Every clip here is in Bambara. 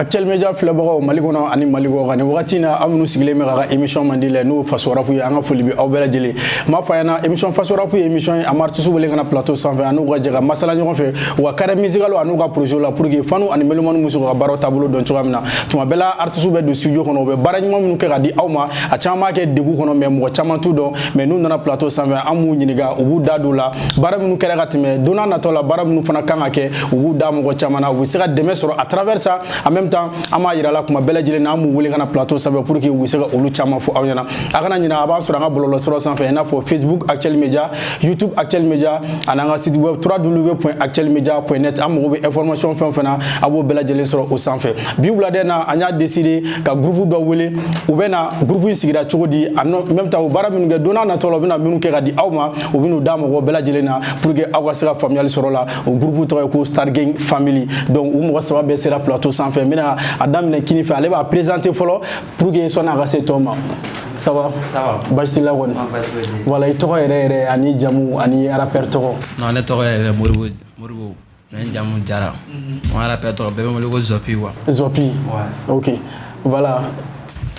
Actuel Media filɛbagaw Mali kɔnɔ ani Mali kɔ kan, nin wagati in na, aw minnu sigilen bɛ ka émission mandi la, n'o Faso Rap ye, an ka foli bɛ aw bɛɛ lajɛlen. N b'a fɔ a ɲɛna, émission Faso Rap ye émission ye, an bɛ artiste wele ka na plateau sanfɛ, an n'u ka jɛ ka masala ɲɔgɔn fɛ u ka carrière musicale ani n'u ka projet la, pour que fanu ani mélomane bɛ se k'u ka baaraw taabolo dɔn cogoya min na. Tuma bɛɛ la, artiste bɛ don studio kɔnɔ, u bɛ baara ɲuman minnu kɛ ka di aw ma, a caman b'a kɛ degun kɔnɔ, mais mɔgɔ caman t'u dɔn. Mais n'u nana plateau sanfɛ, an b'u ɲininka, u b'u da don la baara minnu kɛra ka tɛmɛ, don n'a nataw la, baara minnu fana kan ka kɛ, u b'u da mɔgɔ caman na, u bɛ se ka dɛmɛ sɔrɔ à travers ça. En même temps, an b'a yira la kuma bɛɛ lajɛlen na, an b'u wele ka na plateau sanfɛ pour que u bɛ se ka olu caman fɔ aw ɲɛna. A kana ɲinɛ, a b'an sɔrɔ an ka bɔlɔlɔsiraw sanfɛ, i n'a fɔ Facebook Actuel Media, YouTube Actuel Media, ani an ka site web www.actuelmedia.net. An mago bɛ information fɛn o fɛn na, a b'o bɛɛ lajɛlen sɔrɔ o sanfɛ. Bi wulada in na, an y'a décidé ka groupe dɔ wele. U bɛ na groupe in sigira cogo di, en même temps u baara minnu kɛ, don n'a nataw la, u bɛna minnu kɛ ka di aw ma, u bɛn'u da mɔgɔw bɛɛ lajɛlen na pour que aw ka se ka faamuyali sɔrɔ la. O groupe tɔgɔ ye ko Star Gang Family. Donc u mɔgɔ saba bɛɛ sera plateau sanfɛ. N bɛna a daminɛ kini fɛ, ale b'a présenter fɔlɔ pour que sɔnni a ka se tɔw ma. Ça va? Ça va. Baasi t'i la kɔni? Baasi foyi tɛ yen. Voilà, i tɔgɔ yɛrɛ yɛrɛ ani jamu ani rappeur tɔgɔ? Non, ne tɔgɔ yɛrɛ Moribo, Moribo. Mais n jamu Jara. Mon rappeur tɔgɔ, bɛɛ bɛ n wele ko Zopi quoi. Zopi? Ouais. Ok, voilà.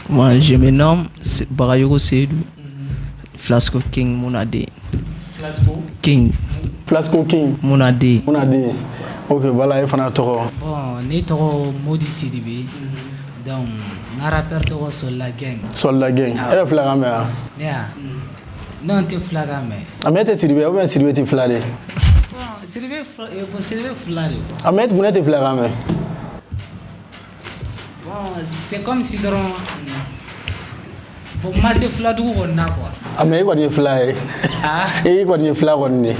Moi, je me nomme Bagayogo Seydou, Flasco King Mounade. Flasco? King. Flasco King. Mounade. Mounade. Ok, voilà, e fana tɔgɔ? Bon, ne tɔgɔ Modi Sidibe. Donc, n ka rappeur tɔgɔ Solila Gang. Solila Gang. E bɛ filakan mɛn wa? Ne ya? Non, n tɛ filakan mɛn. A, mais e tɛ Sidibe ou bien Sidibe tɛ fila de? Bon, Sidibe bon, Sidibe fila de. A, mais mun, e tɛ filakan mɛn? Bon, c'est comme si dɔrɔn, bon, n ma se filadugu kɔni na quoi. A, mais e kɔni ye fila ye. Ah. E kɔni ye fila kɔni de.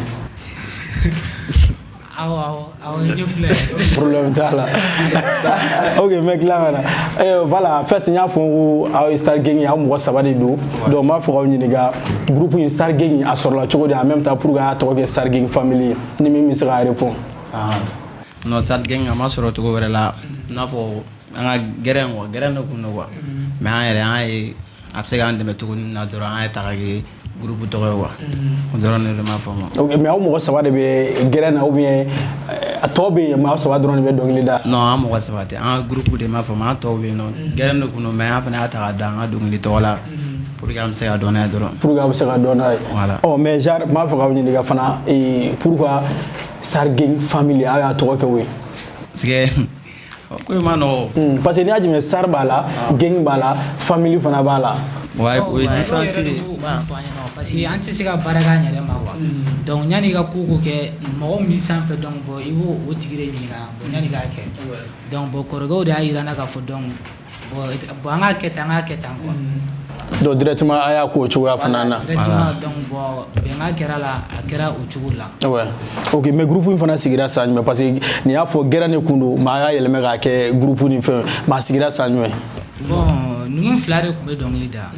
Awɔ, n ye fila ye. Problème t'a la. Ok, n bɛ tila ka na. Voilà, en fait, n y'a fɔ n ko aw ye Star Gang ye, aw mɔgɔ saba de don. Donc n b'a fɔ k'aw ɲininka, groupe in Star Gang, a sɔrɔla cogo di, en même temps pour que a y'a tɔgɔ kɛ Star Gang Family ye? Ni min bɛ se ka répondre. Ah. Non, Star Gang a ma sɔrɔ cogo wɛrɛ la. I n'a fɔ an ka gɛrɛn quoi, gɛrɛn de kun don quoi. Mais an yɛrɛ, an ye a bɛ se k'an dɛmɛ cogo min na dɔrɔn, an ye ta ka kɛ groupe tɔgɔ ye quoi. O dɔrɔn de m'a faamu. Ok, mais aw mɔgɔ saba de bɛ gɛrɛn na ou bien a tɔ bɛ yen, mais aw saba dɔrɔn de bɛ dɔnkili da? Non, an mɔgɔ saba tɛ, an ka groupe de m'a faamu, an tɔw bɛ yen nɔ. Gɛrɛn de kun don, mais an fana y'a ta ka da an ka dɔnkili tɔgɔ la pour que an bɛ se ka dɔn n'a ye dɔrɔn. Pour que aw bɛ se ka dɔn n'a ye. Voilà. Ɔ, mais genre n b'a fɛ k'aw ɲininka fana, pourquoi Star Gang Family, aw y'a tɔgɔ kɛ o ye? Parce que ko in ma nɔgɔ. Parce que n'i y'a jateminɛ, Star b'a la, Gang b'a la, Family fana b'a la. Ouais, o ye différence de de ye. Fɔ an ɲɛna, parce que an tɛ se ka baara k'an yɛrɛ ma quoi. Donc yanni i ka ko o ko kɛ, mɔgɔ min b'i sanfɛ, donc bon, i b'o o tigi de ɲininka, bon, yanni i k'a kɛ. Donc bon, kɔrɔkɛw de y'a yira n na k'a fɔ donc bon, an k'a kɛ tan, an k'a kɛ tan quoi. Donc directement a y'a k'o cogoya fana na. Directement, donc bon, bɛnkan kɛra la, a kɛra o cogo la. Ouais. Ok, mais groupe in fana sigira san jumɛn? Parce que nin y'a fɔ gɛrɛn de kun don, mais a y'a yɛlɛmɛ k'a kɛ groupe ni fɛn, mais a sigira san jumɛn? Bon, ninnu fila de tun bɛ dɔnkili da,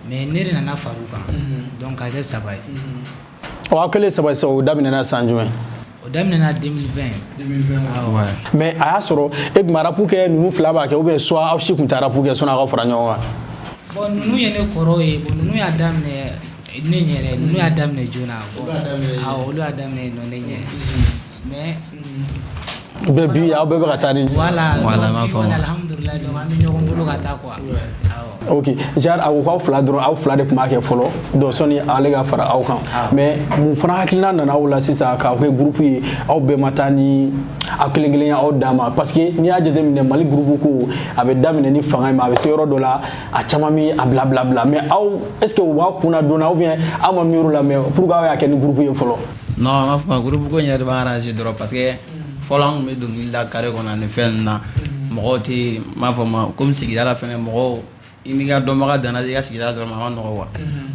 mais ne de nana far'u kan, donc k'a kɛ saba ye. Ɔ, aw kɛlen saba ye sisan, o daminɛna san jumɛn? O daminɛna 2020. 2020? Ouais. Mais a y'a sɔrɔ e tun bɛ rap kɛ, ninnu fila b'a kɛ, ou bien soit aw si tun tɛ rap kɛ sɔnni aw ka fara ɲɔgɔn kan? Bon, ninnu ye ne kɔrɔw ye. Bon, ninnu y'a daminɛ ne ɲɛ dɛ, ninnu y'a daminɛ joona. Bon, awɔ, olu y'a daminɛ nɔ ne ɲɛ, mais Bɛɛ bi, aw bɛɛ bɛ ka taa ni voilà. Voilà, donc n b'a bi faamu. kɔni, alhamdulilayi, donc an bɛ ɲɔgɔn bolo ka taa quoi, awɔ. Ok, genre a ko k'aw fila dɔrɔn, aw fila de tun b'a kɛ fɔlɔ, donc sɔnni ale ka fara aw kan. Mais mun fana hakilina nana aw la sisan k'aw kɛ groupe ye, aw bɛɛ ma taa ni aw kelen kelen ye aw dan ma? Parce que n'i y'a jateminɛ, Mali groupe ko, a bɛ daminɛ ni fanga ye, mais a bɛ se yɔrɔ dɔ la, a caman bɛ a bila bila bila. Mais aw, est ce que u b'aw kunna donna ou bien aw ma miiri o la, mais pourquoi aw y'a kɛ ni groupe ye fɔlɔ? Non, an b'a fɔ groupe ko in yɛrɛ de b'an arranger dɔrɔn, parce que fɔlɔ an tun bɛ dɔnkili da carré kɔnɔ ani fɛn ninnu na, mɔgɔw tɛ, n b'a fɔ ma komi sigida la fɛnɛ, mɔgɔw i n'i ka dɔnbaga danna i ka sigida la dɔrɔn, a ma nɔgɔ quoi.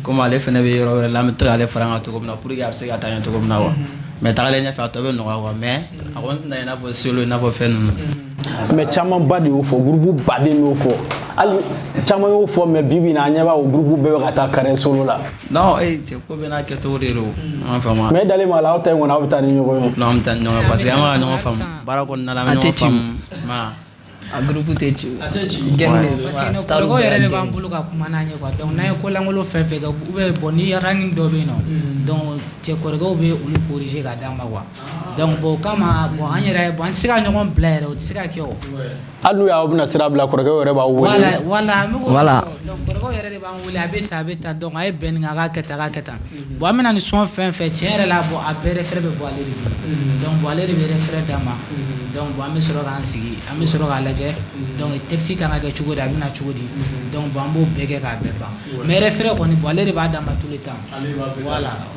Komi ale fɛnɛ bɛ yɔrɔ wɛrɛ la, an bɛ to k'ale fara an kan cogo min na pour que a bɛ se ka taa ɲɛ cogo min na quoi. Mais tagalen ɲɛfɛ, a tɔ bɛ nɔgɔya quoi, mais a kɔni tɛna i n'a fɔ solo, i n'a fɔ fɛn ninnu. Mais camanba de y'o fɔ, groupe baden y'o fɔ, hali caman y'o fɔ, mais bi bi in na, an ɲɛ b'a o groupe bɛɛ bɛ ka taa carré solo la. Non, ee cɛ, ko bɛɛ n'a kɛcogo de don, n b'a faamu. Mais e dalen b'a la, aw ta in kɔni, aw bɛ taa ni ɲɔgɔn ye? Non, an bɛ taa ni ɲɔgɔn ye, parce que an bɛ ka ɲɔgɔn faamu baara kɔnɔna la, an bɛ A tɛ ɲɔgɔn ci. faamu, i m'a ye. A groupe tɛ ci. A tɛ ci. Gang de don. Parce que kɔrɔkɛw yɛrɛ de b'an bolo ka kuma n'an ye quoi. Donc n'an ye ko lankolon fɛn fɛn kɛ ou bien bon ni ranking dɔ bɛ yen nɔ, donc cɛ kɔrɔkɛw bɛ olu corriger ka d'an ma quoi. Donc bon o kama, bon an yɛrɛ, bon an tɛ se ka ɲɔgɔn bila yɛrɛ, o tɛ se ka kɛ o. Hali n'u y'aw bɛna sira bila, kɔrɔkɛw yɛrɛ b'aw wele. Voilà, an bɛ k'o Voilà. fɔ. Donc kɔrɔkɛw yɛrɛ de b'an wele, a bɛ tan, a bɛ tan, donc a ye bɛn nin kan, a k'a kɛ tan, a k'a kɛ tan. Bon an bɛna ni son fɛn fɛn, tiɲɛ yɛrɛ la, bon a bɛɛ refrain bɛ bɔ ale de bolo. Donc bon ale de bɛ refrain d'an ma. Donc bon an bɛ sɔrɔ k'an sigi, an bɛ sɔrɔ k'a lajɛ, donc texte kan ka kɛ cogo di, a bɛna cogo di. Donc bon an b'o bɛɛ kɛ k'a bɛɛ ban, mais refrain kɔni, bon ale de b'a d'an ma tout le temps.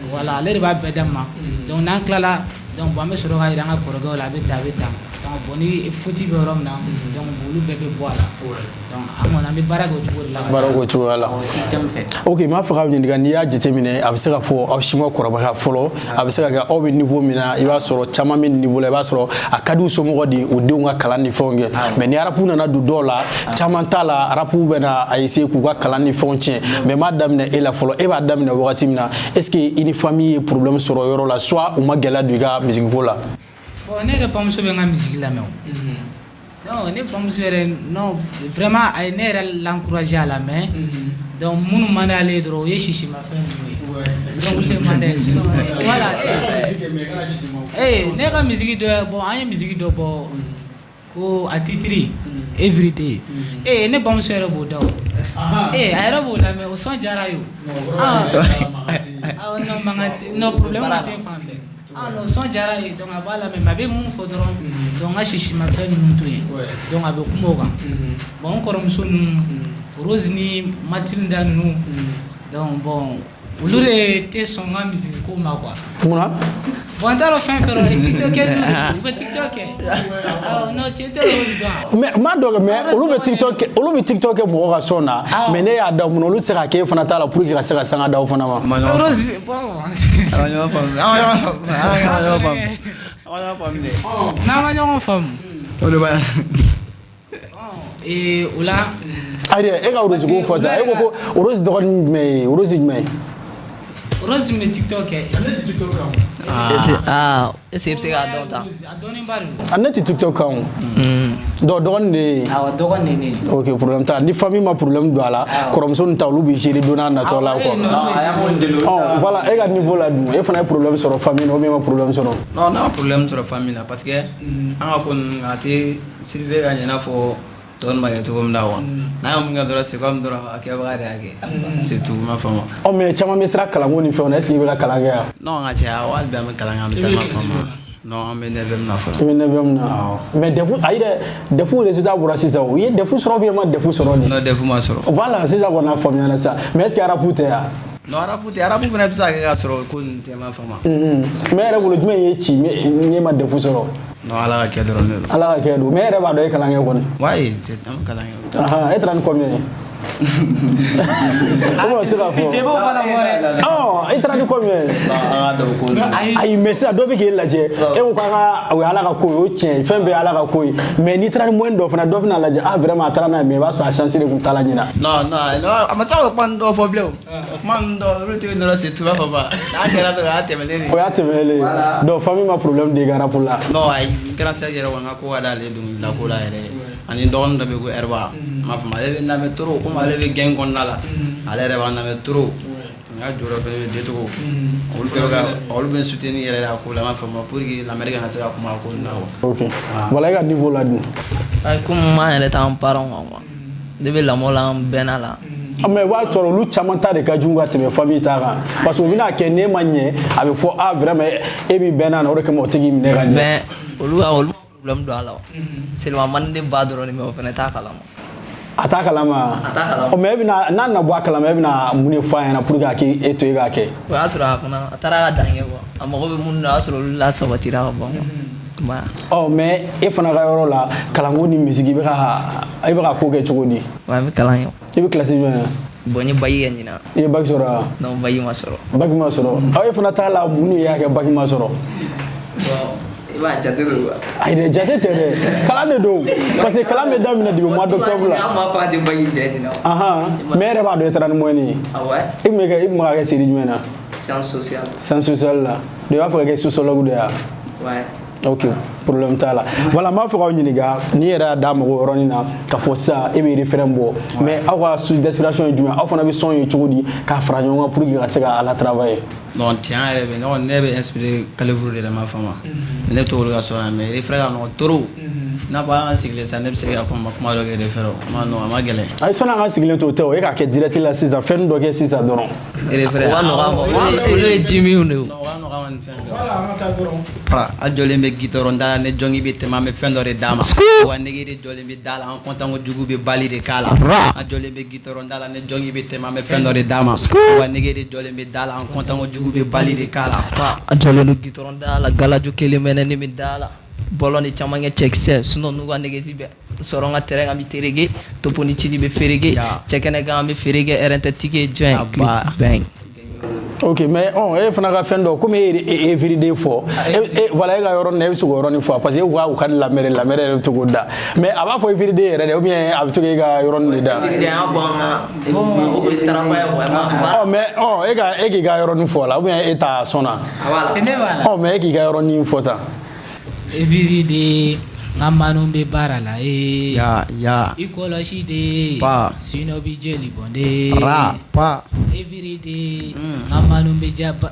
Voilà, ale de b'a bɛɛ d'an ma. Donc n'an tilala, donc bon an bɛ sɔrɔ k'a yira an ka kɔrɔkɛw la, a bɛ tan, a bɛ tan. Donc bon ni faute bɛ yɔrɔ min na, donc olu bɛɛ bɛ bɔ a la. Donc an kɔni, an bɛ baara kɛ o cogo de la ka Baara taa. k'o cogoya la. O système fɛ. Ok, n b'a fɛ k'aw ɲininka, n'i y'a jateminɛ, a bɛ se ka fɔ aw si ma kɔrɔbaya fɔlɔ, a bɛ se ka kɛ aw bɛ niveau min na, i b'a sɔrɔ caman bɛ nin niveau la, i b'a sɔrɔ a ka di u somɔgɔw de u denw ka kalan ni fɛnw kɛ. Mais ni rap nana don dɔw la, caman t'a la, rap bɛ na a essayer k'u ka kalan ni fɛnw tiɲɛ. Mais n b'a daminɛ e la fɔlɔ, e b'a daminɛ wagati min na, est ce que i ni famille ye problème sɔrɔ yɔrɔ la, soit u ma gɛlɛya don i ka musique ko la? Bon, ne yɛrɛ bamuso bɛ n ka musique lamɛn o. Non, ne bamuso yɛrɛ, non, vraiment a ye ne yɛrɛ l'encourager a la. Mais donc minnu man d'ale ye dɔrɔn, o ye sisimafɛn ninnu ye. Donc olu de man d'a ye, sinon voilà. Ne ka musique dɔ, bon an ye musique dɔ bɔ ko a titre Everyday. Ne bamuso yɛrɛ b'o da o. A yɛrɛ b'o lamɛn, o son diyara ye o. Ah ah non, mankan tɛ, non, problème tɛ fan fɛ. Ah non, son diyara ye, donc a b'a lamɛn, mais a bɛ mun fɔ dɔrɔn, donc n ka sisimafɛn ninnu to yen. Donc a bɛ kuma o kan. Bon n kɔrɔmuso ninnu, Rose ni Mathilda ninnu, donc bon olu de tɛ sɔn n ka musique ko ma quoi. Munna? Bon n t'a dɔn fɛn fɛn rɔ, TikTok u bɛ TikTok kɛ. Awɔ, non, cɛ tɛ Rose dɔn. Mais n m'a dɔn kɛ, mais olu bɛ TikTok kɛ, olu bɛ TikTok kɛ mɔgɔ ka son na, mais ne y'a da mun na, olu tɛ se ka kɛ e fana t'a la pour que ka se ka sanga d'aw fana ma? Rose, bon. An ma ɲɔgɔn faamu, an ma ɲɔgɔn faamu, an ma ɲɔgɔn faamu, an ma ɲɔgɔn faamu dɛ. N'an ma ɲɔgɔn faamu. O de b'a O la. Ayi dɛ, e ka Rose ko fɔ tan, e ko ko Rose dɔgɔnin jumɛn ye, Rose jumɛn ye? Rose bɛ TikTok kɛ. Ah, est-ce que i bɛ se k'a dɔn tan? A dɔnnen ba de don. A ne tɛ TikTok kan o. Donc dɔgɔnin de ye. Awɔ, dɔgɔnin de ye ne ye. Ok, problème t'a la. Ni famille ma problème don a la, kɔrɔmuso ninnu ta, olu bɛ gérer don n'a natɔ la quoi. Ɔ voilà, e ka niveau la dun, e fana ye problème sɔrɔ famille na ou bien e ma problème sɔrɔ? Non, ne ma problème sɔrɔ famille la, parce que an ka ko ninnu, a tɛ surveiller ka ɲɛ i n'a fɔ tɔ ninnu b'a kɛ cogo min na quoi. N'a ye mun kɛ dɔrɔn, c'est comme dɔrɔn a kɛbaga de y'a kɛ, c'est tout, n m'a faamu. Ɔ mais caman bɛ siran kalanko ni fɛnw na, est ce que i bɛ ka kalan kɛ yan? Non, an ka cɛ, awɔ, hali bi an bɛ kalan kɛ, an bɛ taa, n m'a faamu. Non, an bɛ 9e na fɔlɔ. I bɛ 9e na. Mais DEF, ayi dɛ, DEF résultat bɔra sisan o. I ye DEF sɔrɔ ou bien i ma DEF sɔrɔ de? Non, DEF ma sɔrɔ. Voilà, sisan kɔni a faamuyana sisan. Mais est ce que rap tɛ yan? Non, rap tɛ, rap fana bɛ se ka kɛ ka sɔrɔ ko ninnu tɛ, n m'a faamu. Mais e yɛrɛ bolo, jumɛn ye ci n'e ma DEF sɔrɔ? Non, Ala ka kɛ dɔrɔn de don. Ala ka kɛ don. Mais e yɛrɛ b'a dɔn e kalan kɛ kɔni. Ouais, c'est an bɛ kalan kɛ. Ahan, e taara ni combien ye? O ma se k'a fɔ. Cɛ b'o fana fɔ dɛ. Ɔ, e taara ni combien ye? Ayi. Ayi, mais sisan dɔ bɛ k'e lajɛ, e ko k'an ka, o ye Ala ka ko ye, o tiɲɛ ye, fɛn bɛɛ ye Ala ka ko ye. Mais n'i taara ni moyen dɔ fana, dɔ bɛna lajɛ, ah vraiment a taara n'a ye, mais i b'a sɔrɔ a chance de tun t'a la ɲina. Non, non, non, a ma se k'o kuma ninnu dɔw fɔ bilen o. O kuma ninnu dɔw, olu tɛ yen dɔrɔn, c'est tout, i b'a fɔ ba. N'a kɛra dɔrɔn, a y'a tɛmɛnen de. O y'a tɛmɛnen ye. Donc famille ma problème de i ka rap la? Non, ayi, n grand sœur yɛrɛ kɔni ka ko ka d'ale ye dɔnkilida ko la yɛrɛ. Ani dɔgɔnin dɔ bɛ yen ko Herba. N m'a faamu, ale bɛ n lamɛn trop, komi ale bɛ gang kɔnɔna la. Ale yɛrɛ b'an lamɛn trop. N ka jɔyɔrɔ fɛnɛ bɛ Detogo. Olu bɛɛ bɛ ka, olu bɛ n soutenir yɛrɛ a ko la, n m'a faamu, pour que lamɛnni kana se ka kuma a ko ninnu na quoi. Ok. Voilà, e ka niveau la dun? Ayi, komi m'an yɛrɛ t'an parents kan quoi. Ne bɛ lamɔ la an bɛnna la. Ah, mais o b'a sɔrɔ olu caman ta de ka jugu ka tɛmɛ famille ta kan, parce que u bɛna kɛ n'e ma ɲɛ, a bɛ fɔ ah vraiment e b'i bɛnna na, o de kama o tɛ k'i minɛ ka ɲɛ. Mais olu ka olu problème don a la. Seulement man di ne ba dɔrɔn de, mais o fana t'a kalama. A t'a kalama? A t'a kalama. Ɔ mais e bɛna n'a nana bɔ a kalama, e bɛna mun de fɔ a ɲɛna pour que a k'e to e k'a kɛ? O y'a sɔrɔ a fana a taara ka dan kɛ quoi. A mago bɛ minnu na, o y'a sɔrɔ olu la sabatira ka ban quoi. I m'a ye? Ɔ mais e fana ka yɔrɔ la, kalanko ni musique, i bɛ ka ko kɛ cogo di? Ouais, n bɛ kalan kɛ. I bɛ classe jumɛn na? Bon, n ye bac kɛ ɲinan. I ye bac sɔrɔ wa? Non, bac ma sɔrɔ. Bac ma sɔrɔ. Aw e fana t'a la, mun de y'a kɛ bac ma sɔrɔ? Bon, i b'a jate de quoi. Ayi dɛ, jate tɛ dɛ, kalan de don, parce que kalan bɛ daminɛ depuis mois d'octobre la. An b'a fɔ an tɛ bac jɛ ɲinan. Ahan, mais e yɛrɛ b'a dɔn e taara ni moyenne ye. Ah ouais? E kun bɛ ka kɛ série jumɛn na? Sciences sociales. Sciences sociales la. Donc i b'a fɛ ka kɛ sociologue de ye wa? Ouais. Ok, problème t'a la. Voilà, n b'a fɛ k'aw ɲininka, n'i yɛrɛ y'a da mɔgɔ yɔrɔnin na k'a fɔ sisan e bɛ refrain bɔ, mais aw ka source d'inspiration ye jumɛn? Aw fana bɛ son ye cogo di k'a fara ɲɔgɔn kan pour que ka se ka a la travailler? Donc tiɲɛ yɛrɛ bɛ ne kɔni, ne bɛ inspiré Calibre de la, ma faamu. Ne t'olu ka son na, mais refrain ka nɔgɔn trop. N'a fɔ an ka sigilen sisan, ne bɛ se ka kuma dɔ kɛ refrain, o ma nɔgɔn, a ma gɛlɛn. Ayi, sɔnni an ka sigilen to o tɛ, o e k'a kɛ direct la sisan, fɛn dɔ kɛ sisan dɔrɔn. Refrain. O ka nɔgɔn a ma, olu ye jimiw de ye o. Non, o ka nɔgɔn a ma ni fɛn bɛɛ. Voilà, an ka taa dɔrɔn. A jɔlen bɛ gitɔrɔn da la, ne jɔngi bɛ tɛmɛ, an bɛ fɛn dɔ de d'a ma. Wa nege de jɔlen bɛ da la, an kɔntan kojugu bɛ bali de k'a la. A jɔlen bɛ gitɔrɔn da la, ne jɔngi bɛ tɛmɛ, an bɛ fɛn dɔ de d'a ma. Wa nege de jɔlen bɛ da la, an kɔntan kojugu bɛ bali de k'a la. A jɔlen don gitɔrɔn da la, galajo kelen mɛnɛ ne bɛ da la, bɔlɔn ni caman kɛ cɛkisɛ, sinon n'u ka negesi bɛ sɔrɔ n ka terrain kan, bɛ tereke topo ni cili bɛ fereke cɛ kɛnɛ kan, an bɛ feere kɛ rn tɛ tike jɔn A ba. Bang. Ok, mais ɔ e fana ka fɛn dɔ, komi e ye everyday fɔ, e voilà, e ka yɔrɔnin na, e bɛ se k'o yɔrɔnin fɔ, parce que e ko u ka lamɛrɛ lamɛrɛ yɛrɛ bɛ to k'o da, mais a b'a fɔ everyday yɛrɛ de, ou bien a bɛ to k'e ka yɔrɔnin de da? An bɔ an ka o ye taraba ye quoi. Ɔ, mais ɔ e ka e k'i ka yɔrɔnin fɔ a la, ou bien e t'a sɔn na? A b'a la. Ne b'a la. Ɔ, mais e k'i ka yɔrɔnin fɔ tan. Everyday, n ka manu bɛ baara la ee. Ya ya. I kɔlɔsi de. Pa. Sinon bi jeli bɔn de. Ra pa. Everyday, n ka manu bɛ ja ba.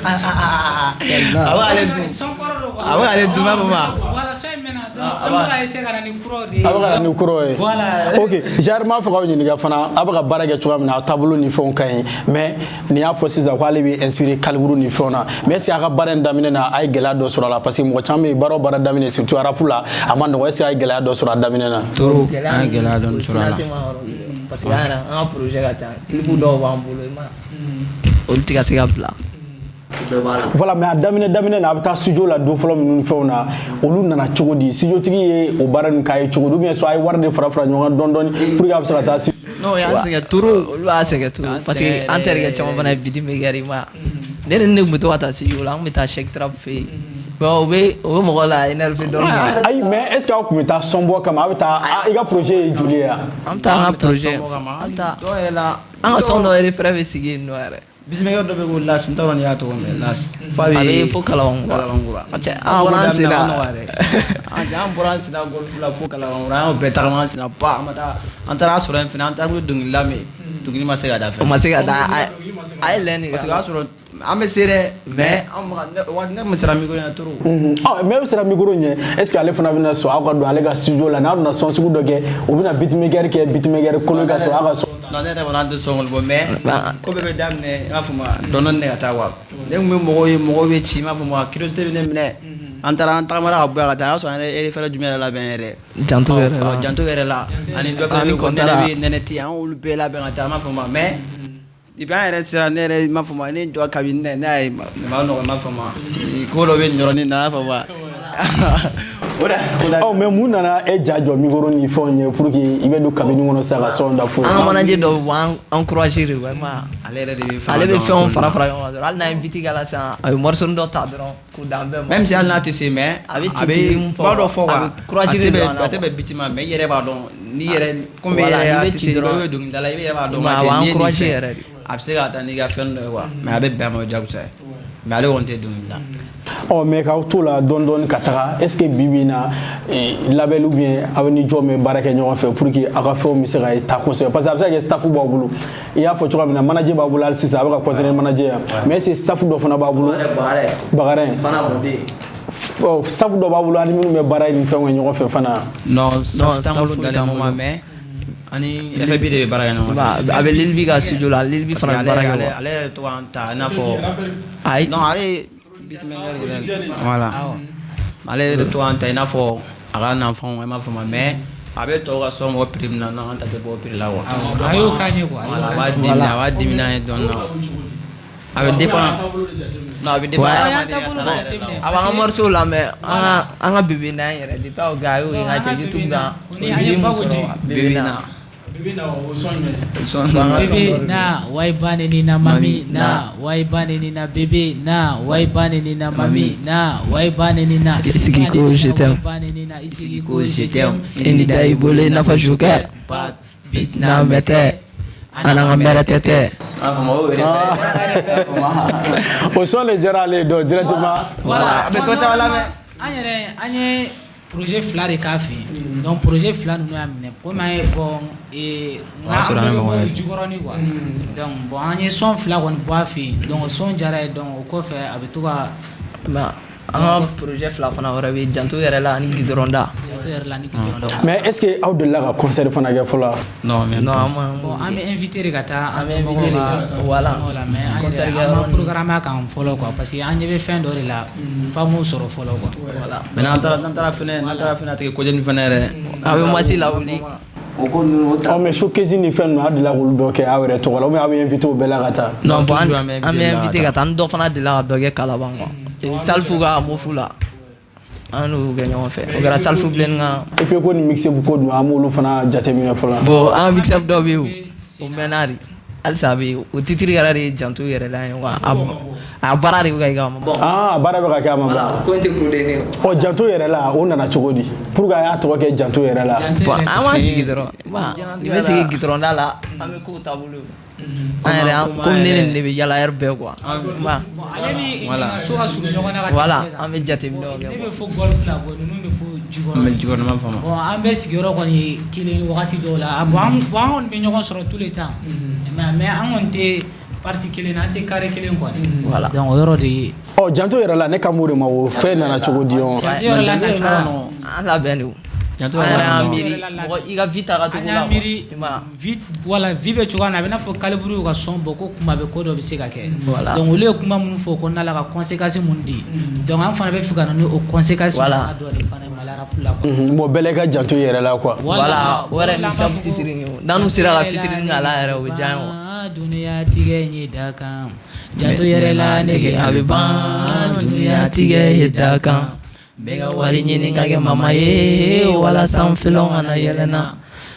A bɛ ale dun. Son kɔrɔ don quoi. A bɛ ale dun, b'a fɔ ma. Voilà, son in mɛnna, donc an bɛ ka essayer ka na ni kuraw de ye. A bɛ ka na ni kuraw ye. Voilà. Ok, genre n b'a fɛ k'aw ɲininka fana, a bɛ ka baara kɛ cogoya min na, a taabolo ni fɛnw ka ɲi, mais nin y'a fɔ sisan k'ale bɛ inspiré Calibre ni fɛnw na, mais est ce que a ka baara in daminɛ na, a ye gɛlɛya dɔ sɔrɔ a la? Parce que mɔgɔ caman bɛ yen, baara o baara daminɛ, surtout rap la, a ma nɔgɔ. Est ce que a ye gɛlɛya dɔ sɔrɔ a daminɛ na? Trop, an ye gɛlɛya dɔɔni sɔrɔ a la. Financement yɔrɔ de don. Parce que an yɛrɛ, an ka projet ka ca, clip dɔw b'an bolo, i ma olu tɛ ka se ka bila, o bɛɛ b'a la. Voilà, mais a daminɛ daminɛ na, a bɛ taa studio la don fɔlɔ minnu ni fɛnw na, olu nana cogo di? Studio tigi ye o baara ninnu k'a ye cogo di, ou bien soit a ye wari de fara fara ɲɔgɔn kan dɔɔni dɔɔni pour que a bɛ se ka taa studio? Non, o y'an sɛgɛn trop. Olu b'a sɛgɛn trop, An parce que sɛgɛn an terikɛ yɛrɛ. caman fana ye beatmaker ye, i ma ne ni ne tun bɛ to ka taa studio la, an tun bɛ taa Cheikh Trap fɛ yen, mais o bɛ mɔgɔ la énervé dɔɔni quoi. Ayi, mais est ce que aw tun bɛ taa son bɔ kama, a bɛ taa i ka projet ye joli ye yan? An bɛ taa an ka projet, an bɛ taa dɔw yɛrɛ la. An ka son dɔ yɛrɛ fɛrɛ bɛ sigi yen nɔ yɛrɛ. Beatmaker dɔ bɛ ko Las, n t'a dɔn n'i y'a tɔgɔ mɛn, Las. F'a A bɛ fo Kalabankura. Kalabankura. Cɛ, an bɔra an sen na. An bɔra an senna golf la fo Kalabankura, an y'o bɛɛ tagama an senna ba, an ma taa, an taara sɔrɔ yen fɛnɛ, an taara ko dɔnkili lamɛn, dɔnkili ma se ka da fɛnɛ. O ma se ka da, a ye lɛn de. Parce que o y'a sɔrɔ an bɛ se dɛ, mais an ma ne waati ne tun bɛ siran micro ɲɛ trop. Ɔ, mais e bɛ siran micro ɲɛ, est ce que ale fana bɛna sɔn aw ka don ale ka studio la, n'aw bɛna son sugu dɔ kɛ, o bɛna beatmaker kɛ beatmaker kolo ka sɔrɔ aw ka son? Non, ne yɛrɛ kɔni, an tɛ sɔn kɔni bɔ, mais ko bɛɛ bɛ daminɛ, i b'a fɔ ma, dɔɔni dɔɔni de ka taa quoi. Ne tun bɛ mɔgɔw ye, mɔgɔw bɛ ci, i b'a fɔ ma, curiosité bɛ ne minɛ. An taara, an tagamana ka bɔ yan ka taa, a y'a sɔrɔ an yɛrɛ fɛrɛ jumɛn yɛrɛ labɛn yɛrɛ? Janto yɛrɛ la. Janto yɛrɛ la, ani dɔ fɛnɛ Ani bɛ yen ko kɔntara. nɛnɛ bɛ yen, nɛnɛ tɛ yen, an y'olu bɛɛ labɛn ka taa, an b'a fɔ ma, mais depuis an yɛrɛ sera, ne yɛrɛ m'a fɔ ma, ne jɔ kabini ne y'a ye nin ma nɔgɔn, n b'a fɔ ma, ko dɔ bɛ nin yɔrɔnin na, n b'a fɔ ma, o de Ɔ, mais mun nana e ja jɔ micro ni fɛnw ɲɛ pour que i bɛ don cabine kɔnɔ sisan ka son da fo? An ka manager dɔ bɛ bɔ, an encourager de quoi, i ma ale yɛrɛ de bɛ fanga ale bɛ dɔn fɛnw ko fara la. Fara ɲɔgɔn kan dɔrɔn, hali n'a ye beat k'a la sisan, a bɛ morceau dɔ ta dɔrɔn k'o d'an bɛɛ ma. Même si hali n'a tɛ se, mais A bɛ ci mun fɔ, kuma dɔ fɔ a quoi, bɛ courage a de tɛ don bɛn an na a tɛ quoi. bɛn beat ma, mais i yɛrɛ b'a dɔn n'i yɛrɛ komi i Voilà, yɛrɛ n'i y'a bɛ tɛ ci se, i dɔrɔn. bɛ dɔnkilida la, i yɛrɛ b'a dɔn I ma ma a cɛ b'an n'i ye nin encourager fɛn yɛrɛ de. A bɛ se ka taa n'i ka fɛn dɔ ye quoi, mais a bɛ bɛn a ma, o jagosa ye, mais ale kɔni tɛ dɔnkili da. Ɔ, mais k'aw to la dɔɔni dɔɔni ka taga, est ce que bi bi in na, label ou bien aw ni jɔn bɛ baara kɛ ɲɔgɔn fɛ pour que aw ka fɛnw bɛ se ka taa kosɛbɛ? Parce que a bɛ se ka kɛ staff b'aw bolo, i y'a fɔ cogoya min na, manager b'aw bolo hali sisan, a bɛ ka continuer manager yan, mais est ce que staff dɔ fana b'aw bolo? Bagarɛ. Fana mɔden. Ɔ, staff dɔ b'aw bolo ani minnu bɛ baara ni fɛnw kɛ ɲɔgɔn fɛ fana? Non, staff t'an bolo staff dans le t'an moment, bolo. mais ani FB de bɛ baara kɛ ɲɔgɔn fɛ. A bɛ Lil B ka studio la, Lil B Parce que fana bɛ baara kɛ ale quoi. ale yɛrɛ to k'an ta i n'a fɔ Ayi. Non, ale beatmaker yɛrɛ, voilà, ale yɛrɛ to k'an ta i n'a fɔ a ka nafɛnw, i m'a faamu, mais a bɛ tɔw ka son bɔ prix min na, non, an ta tɛ bɔ o prix la quoi. A y'o k'an ye quoi, a y'o Voilà, a k'an b'a ye. dimi, a b'a dimi n'an ye dɔɔni na. A bɛ dépend, non, a bɛ dépend Ouais. hadamaden ka talent yɛrɛ la quoi. A b'an ka morceau lamɛn, an ka bébé na yɛrɛ, depuis a y'o kɛ, a y'o ye n ka cɛ YouTube kan, o Ni an ye ye mun Bago sɔrɔ ji. bébé na. Son. An ka son Bébé dɔ de na wai bane ni na mami na wai bane ni na bébé na wai bane ni na mami na wai bane ni na I sigi ko je t'aime. wai bane ni na i sigi ko je t'aime. I ni da i bolo i n'a fɔ joker. Bad beat na mɛtɛ an n'an ka mɛrɛ tɛ tɛ. O son de diyara ale ye donc directement. Voilà, a bɛ son caman lamɛn. An yɛrɛ, an ye projet fila de k'a fɛ yen. Donc projet fila ninnu y'a minɛ komi an ye, bon, O y'a sɔrɔ an ye mɔgɔ wɛrɛ fɛ. Jikɔrɔni quoi. Donc bon, an ye son fila kɔni bɔ a fɛ yen. Donc son diyara ye, donc o kɔfɛ a bɛ to ka Mais an ka projet fila fana wɛrɛ bɛ yen, Janto yɛrɛ la ani Gidɔrɔn da. Janto yɛrɛ la ni Gidɔrɔn da. Mais est ce que aw delila ka concert fana kɛ fɔlɔ? Non, même Non, pas. an ma. Bon, an bɛ invité de ka taa. An bɛ invité de ka, voilà. Fɛngɛw la, mais an Concert yɛrɛ, kɛ an ma yɔrɔ ninnu. programme a kan fɔlɔ quoi, parce que an ɲɛ bɛ fɛn dɔ de la f'an k'o sɔrɔ fɔlɔ quoi. Voilà. Mais n'an taara fɛnɛ, a tɛ kɛ kojɛni fɛnɛ yɛrɛ. A bɛ masi lawuli. O ko ninnu, o ta. Ɔ, mais showcase ni fɛn ninnu, aw delila k'olu dɔ kɛ aw yɛrɛ tɔgɔ la ou bien aw bɛ invité o bɛɛ la ka taa? Non, bon, an Toujours an bɛ an bɛ invité invité ka taa. Ni dɔ fana delila ka dɔ kɛ Kalaban quoi. Salifu ka mofu la. An n'o kɛ ɲɔgɔn fɛ. O kɛra Salifu bilenni ka. Et puis ko ni mixtape ko dun, an b'olu fana jateminɛ fɔlɔ. Bon, an ka mixtape dɔ bɛ yen o. O mɛnna de. Halisa a bɛ yen. O titre yɛrɛ de ye Janto yɛrɛ la ye quoi. A baara de bɛ ka kɛ a ma ban. Ah, a baara bɛ ka kɛ, a ma ban. Ko in tɛ kun de ne ye. Ɔ, Janto yɛrɛ la, o nana cogo di? Pour que a y'a tɔgɔ kɛ Janto yɛrɛ la. Janto Bon, yɛrɛ an b'an sigi dɔrɔn. I bɛ sigi gidɔrɔn da la, an bɛ kow taabolo ye. An yɛrɛ, komi ne ni nin de bɛ yala heure bɛɛ quoi. Ma Bon, ale ni Voilà. ka so ka surun ɲɔgɔn na ka Voilà, tɛmɛ an bɛ jateminɛw ne kɛ. bɛ fo golf la, bon, ninnu bɛ fo An bɛ Jikɔrɔni. Jikɔrɔni, ma faamu. Bon, an bɛ sigiyɔrɔ kɔni ye kelen ye wagati dɔw la. Bon, an kɔni bɛ ɲɔgɔn sɔrɔ tous les temps, mais an kɔni tɛ parti kelen na, an tɛ carré kelen kɔni. Voilà. Donc o yɔrɔ de ye. Ɔ, Janto yɛrɛ la, ne kan b'o de ma, o fɛn nana cogo di ɔ? Janto yɛrɛ la nacogo. An labɛn de o. Janto An yɛrɛ yɛrɛ la y'an nɔgɔ. miiri mɔgɔ i ka vie ta ka An cogo y'an la quoi. miiri I ma vie, voilà, vie bɛ cogoya min na, a bɛ n'a fɔ Calibre y'u ka son bɔ ko kuma bɛ ko dɔ bɛ se ka kɛ. Voilà. Donc olu ye kuma minnu fɔ o kɔnɔna la ka conséquence mun di, donc an fana bɛ fɛ ka na ni o conséquence Voilà. dɔ de fana ye Mali rap la quoi. Bon, bɛɛ la i ka janto i yɛrɛ la quoi. Voilà, o yɛrɛ O de la an mixtape b'a fɔ ko titre ye o. N'an n'u sera ka featuring k'a la yɛrɛ, o bɛ diya an ye quoi. Dunuya tigɛ ye da kan, janto yɛrɛ la nege a bɛ ban, dunuya tigɛ ye da kan. N bɛ ka wari ɲini ka kɛ mama ye walasa n filanw kana yɛlɛ n na.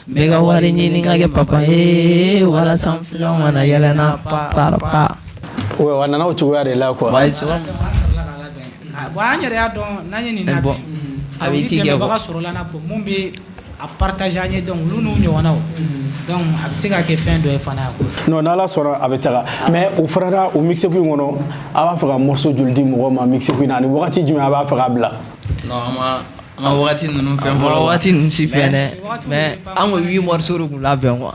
N bɛ ka wari ɲini ka kɛ papa ye walasa n filanw kana yɛlɛ n na, pa pa pa. Ouais, a nana o cogoya de la quoi. Ouais, c'est An sɔrɔla k'a labɛn. Ah, bon, an yɛrɛ y'a dɔn n'an ye nin Eh, bon, labɛn a bɛ ni t'i kɛ dɛmɛbaga quoi. sɔrɔla na, bon, mun bɛ a partager an ye, donc olu n'u ɲɔgɔnnaw, donc a bɛ se ka kɛ fɛn dɔ ye fana quoi. Non, n'Ala sɔnna, a bɛ taga. Mais o fana na, o mixtape in kɔnɔ, a b'a fɛ ka morceau joli di mɔgɔw ma mixtape in na, ani wagati jumɛn a b'a fɛ k'a bila? Non, an ma wagati ninnu fɛn An ma fɔlɔ. wagati ninnu si fɛn dɛ, wagatiw mais bɛ an ko huit morceaux de kun labɛn quoi.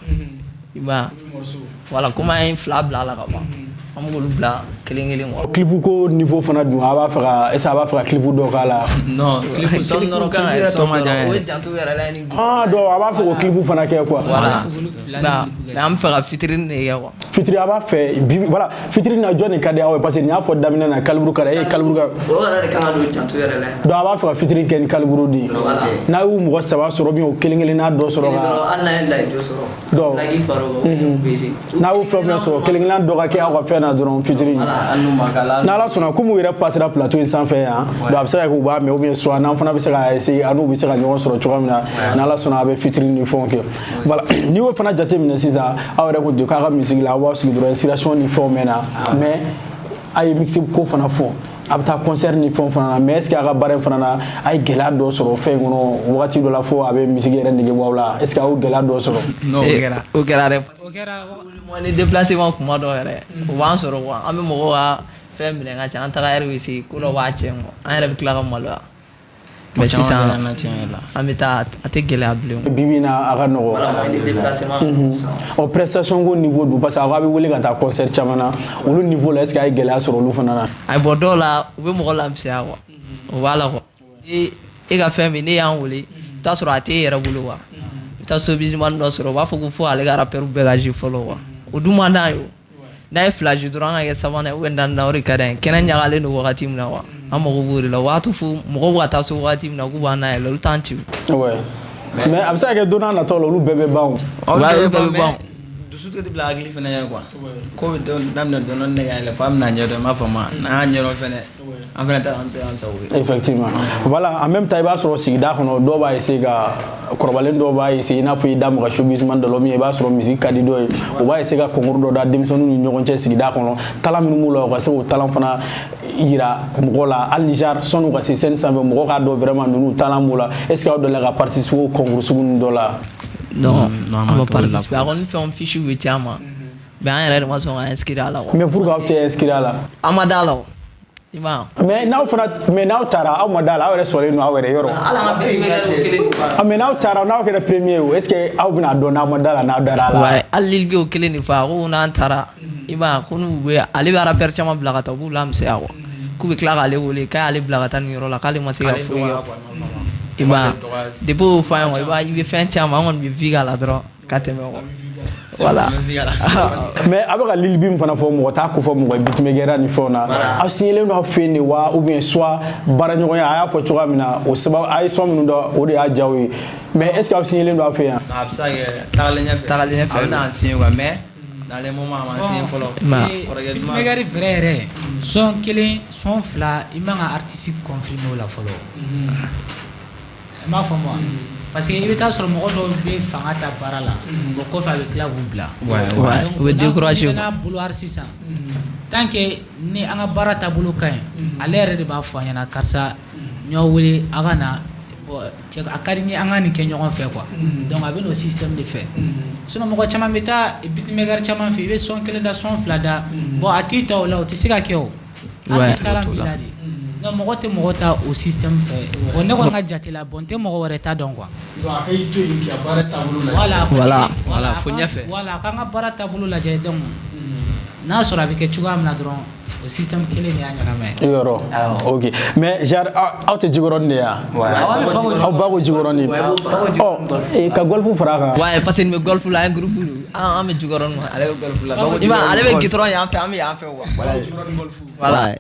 I m'a ye, voilà, komi an ye fila bila a la ka ban, an bɛ k'olu bila kelen kelen quoi. Clip ko niveau fana dun, a b'a fɛ ka, est ce que a b'a fɛ ka clip dɔ k'a la? Non, clip son dɔrɔn, kan clip ka yɛrɛ tɔ son ma jan dɔrɔn, o ye yɛrɛ. Janto yɛrɛ la ye ni Ah, donc a b'a fɛ k'o clip fana kɛ quoi. Voilà. Olu fila Mais ni clip kɛ. mais an bɛ fɛ ka featuring de kɛ quoi. Featuring, a b'a fɛ bi, voilà, featuring na, jɔn de ka di aw ye? Parce que nin y'a fɔ daminɛ na, Calibre ka di e ye, Calibre ka. O yɛrɛ de kan ka don Janto yɛrɛ la. Donc a b'a fɛ ka featuring kɛ ni Calibre de ye. N'a y'u mɔgɔ saba sɔrɔ, ou bien o kelen kelenna dɔ sɔrɔ ka Hali n'an ye Layijo sɔrɔ, Donc, Laki Faro kan, BG. N'a y'o fɛn fɛn sɔrɔ, kelen kelenna dɔ ka kɛ aw ka fɛn na dɔrɔn, featuring. Hali n'u ma k'a la. N'Ala sɔnna, komi u yɛrɛ passera plateau in sanfɛ yan, donc a bɛ se ka kɛ u b'a mɛn, ou bien soit n'an fana bɛ se ka essayer, an n'u bɛ se ka ɲɔgɔn sɔrɔ cogoya min na, n'Ala sɔnna, a bɛ featuring ni fɛnw kɛ. Voilà, n'i y'o fana jateminɛ sisan, aw yɛrɛ ko ten k'a ka musique la, aw b'aw sigi dɔrɔn, inspiration ni fɛnw mɛn na, mais a ye mixtape ko fana fɔ, a bɛ taa concert ni fɛnw fana na. Mais est ce que a ka baara in fana na, a ye gɛlɛya dɔ sɔrɔ fɛn in kɔnɔ wagati dɔ la fo a bɛ musique yɛrɛ nege bɔ aw la? Est ce que aw gɛlɛya dɔ sɔrɔ? Non, o kɛra. O kɛra dɛ. O kɛra. Moi, ni déplacement kuma dɔ yɛrɛ, o b'an sɔrɔ quoi. An bɛ mɔgɔw ka fɛn minɛ ka ca, an taga yɛrɛ bɛ se ko dɔ b'a tiɲɛ quoi, an yɛrɛ bɛ tila ka maloya. Mais Caman sisan kɛra n na tiɲɛ yɛrɛ la. an bɛ taa, a tɛ gɛlɛya bilen quoi. Bi bi in na, a ka nɔgɔ. Voilà, moi, ni déplacement sisan. Ɔ, prestation ko niveau dun, parce que aw bɛ wele ka taa concert caman na, olu niveau la, est ce que a ye gɛlɛya sɔrɔ olu fana na? A ye bɔ dɔw la, u bɛ mɔgɔ lamisɛnya quoi. O b'a la quoi. E ka fɛn min ne y'an wele, i bɛ taa sɔrɔ a t'e yɛrɛ bolo quoi. I bɛ taa showbizman dɔ sɔrɔ, u b'a fɔ ko fo ale ka rappeur bɛɛ ka jouer fɔlɔ quoi. O dun man d'an ye o. N'a ye fila jouer dɔrɔn, an ka kɛ sabanan ye ou bien naaninan, o de ka d'an ye. Kɛnɛ ɲagalen don wagati min na quoi, an mago b'o de la. O b'a to fo mɔgɔw bɛ ka taa so wagati min na, k'u b'an nayɛlɛ, olu t'an ci. Ouais, mais a bɛ se ka kɛ don n'a nataw la, olu bɛɛ bɛ ban o. Aw Ouais, bɛɛ olu bɛ bɛɛ bɛ ban, ban. mais dusu tɛ bila hakili fɛnɛ ye quoi. Ko bɛ dɔn daminɛ dɔɔni dɔɔni de ka yɛlɛ f'a bɛna ɲɛdɔn, i m'a faamu wa? N'an y'a ɲɛdɔn fɛnɛ, an fɛnɛ ta an bɛ se k'an sago kɛ. Effectivement, voilà. En même temps, i b'a sɔrɔ sigida kɔnɔ, dɔw b'a essayer ka kɔrɔbalen, dɔw b'a essayer, i n'a fɔ i da maga showbizman dɔ la min, i b'a sɔrɔ musique ka di dɔw ye, u b'a essayer ka concours dɔ da denmisɛnninw ni ɲɔgɔn cɛ sigida kɔnɔ, talent minnu b'u la, u ka se k'o talent fana yira mɔgɔw la, hali genre sɔnni u ka se scène sanfɛ, mɔgɔw k'a dɔn vraiment ninnu talent b'u la. Est ce que aw delila ka participer o concours sugu ninnu dɔ la? Non, Non, an an ma ma t'o la. participer. A kɔni fɛnw fiche bɛ ci an ma. Mais an yɛrɛ de ma sɔn ka inscrire a la quoi. Mais pourquoi aw tɛ inscrire a la? An ma da la o. I m'a ye. Mais n'aw fana, mais n'aw taara, aw ma da la, aw yɛrɛ sɔrɔlen don aw yɛrɛ yɔrɔ. Hali an ka beatmaker y'o kelen de fɔ. Ah, mais n'aw taara, n'aw kɛra premier ye, est ce que aw bɛna dɔn n'aw ma da la, n'aw dara a la? Ouais, hali Lil B y'o kelen de fɔ. A ko n'an taara, i m'a ye, ko n'u bɛ, ale bɛ rappeur caman bila ka taa, u b'u lamisɛnya quoi, k'u bɛ tila k'ale wele k'a y'ale bila ka taa nin yɔrɔ la, k'ale ma se ka foyi kɛ. I m'a ye, depuis o fɔ an ye quoi, i b'a ye, i bɛ fɛn caman, an kɔni bɛ vie k'a la dɔrɔn ka tɛmɛ quoi, voilà. Mais a bɛ ka Lil B min fana fɔ, mɔgɔ t'a ko fɔ mɔgɔ ye beatmaker ni fɛnw na. Aw signelen don aw fɛ yen de wa, ou bien soit baaraɲɔgɔnya, a y'a fɔ cogoya min na, o sababu a ye son minnu da, o de y'a diya aw ye? Mais est ce que aw signelen don aw fɛ yan? A bɛ se ka kɛ tagalen ɲɛfɛ. Tagalen ɲɛfɛ. A bɛ n'an signer quoi, mais dans les moments a ma signer fɔlɔ. Kɔrɔkɛ duman. Beatmaker vrai yɛrɛ, son kelen, son fila, i man ka artiste confirmer o la fɔlɔ. I m'a faamu wa? Parce que i bɛ taa sɔrɔ mɔgɔ dɔw bɛ fanga ta baara la, bon, kɔfɛ a bɛ tila k'u bila. Ouais, Donc, u bɛ décourager. N'a bolo hali sisan, tant que ni an ka baara taabolo ka ɲi, ale yɛrɛ de b'a fɔ an ɲɛna: karisa, n y'aw wele, a ka na. Bon, cɛ, a ka di n ye an ka nin kɛ ɲɔgɔn fɛ quoi. Donc a bɛ n'o système de fɛ. Sinon mɔgɔ caman bɛ taa beatmaker caman fɛ, i bɛ son kelen da, son fila da, bon, a t'i ta o la, o tɛ se ka kɛ o. Hali ni talent b'i la de. Donc mɔgɔ tɛ mɔgɔ ta o système fɛ. Bon, ne kɔni ka jate la, bon, n tɛ mɔgɔ wɛrɛ ta dɔn quoi. Donc a ka i to yen k'i ka baara taabolo lajɛ. Voilà, parce Voilà. que- Voilà, a fo ɲɛfɛ. Voilà, a k'an ka baara taabolo lajɛ. Donc n'a sɔrɔ a bɛ kɛ cogoya min na dɔrɔn, o système kelen de y'a ɲɛnama ye. Yɔrɔ, ok, mais genre aw tɛ Jikɔrɔni de ye wa? Aw ba ko Jikɔrɔni. Ɔ, ka golf fara a kan. Ouais, parce que nin bɛ golf la, an ye groupe an bɛ Jikɔrɔni quoi. Ale bɛ golf la. I m'a ye, ale bɛ goudron yan fɛ, an bɛ yan fɛ quoi. Voilà,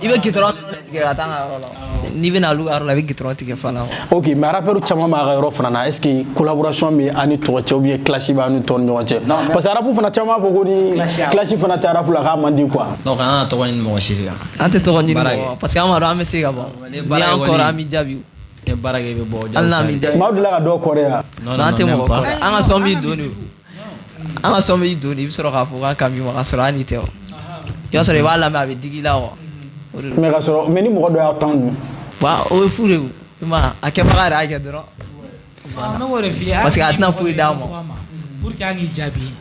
i bɛ goudron dɔrɔn de tigɛ ka taa an ka yɔrɔ la. N'i bɛna olu ka yɔrɔ la, i bɛ goudron tigɛ fana quoi. Ok, mais rappeur caman b'a ka yɔrɔ fana na. est ce que collaboration bɛ an ni tɔgɔ cɛ, ou bien clash b'an ni tɔw ni ɲɔgɔn cɛ? Parce que rap fana, caman b'a fɔ ko ni clash fana tɛ rap la, k'a man di quoi. Non, kana na tɔgɔ ɲini mɔgɔ si de kan. An tɛ tɔgɔ ɲini Baara mɔgɔ kɛ. ma, parce que an b'a dɔn an bɛ se ka bɔ. Ni Ni baara y'an kɛ kɔrɔ, kɔni, an b'i jaabi. Ni baara kɛ, i bɛ bɔ. Hali n'an b'i jaabi. Mais aw delila ka dɔw kɔrɔ yan? Non, Non, an tɛ non, mɔgɔ même pas. kɔrɔ. An ka son b'i don de. An ka son b'i don de, i bɛ sɔrɔ k'a fɔ k'an kan b'i ma, k'a sɔrɔ an n'i tɛ o. I b'a sɔrɔ i b'a lamɛn, a bɛ digi i la quoi. O de don. Mais ka sɔrɔ, mais ni mɔgɔ dɔ y'aw tan dun? Wa o ye fu de ye o. I m'a ye, a kɛbaga yɛrɛ y'a kɛ dɔrɔn. Ne b'o de f'i ye. Parce que a tɛna foyi d'a ma. Pour que an k'i jaabi,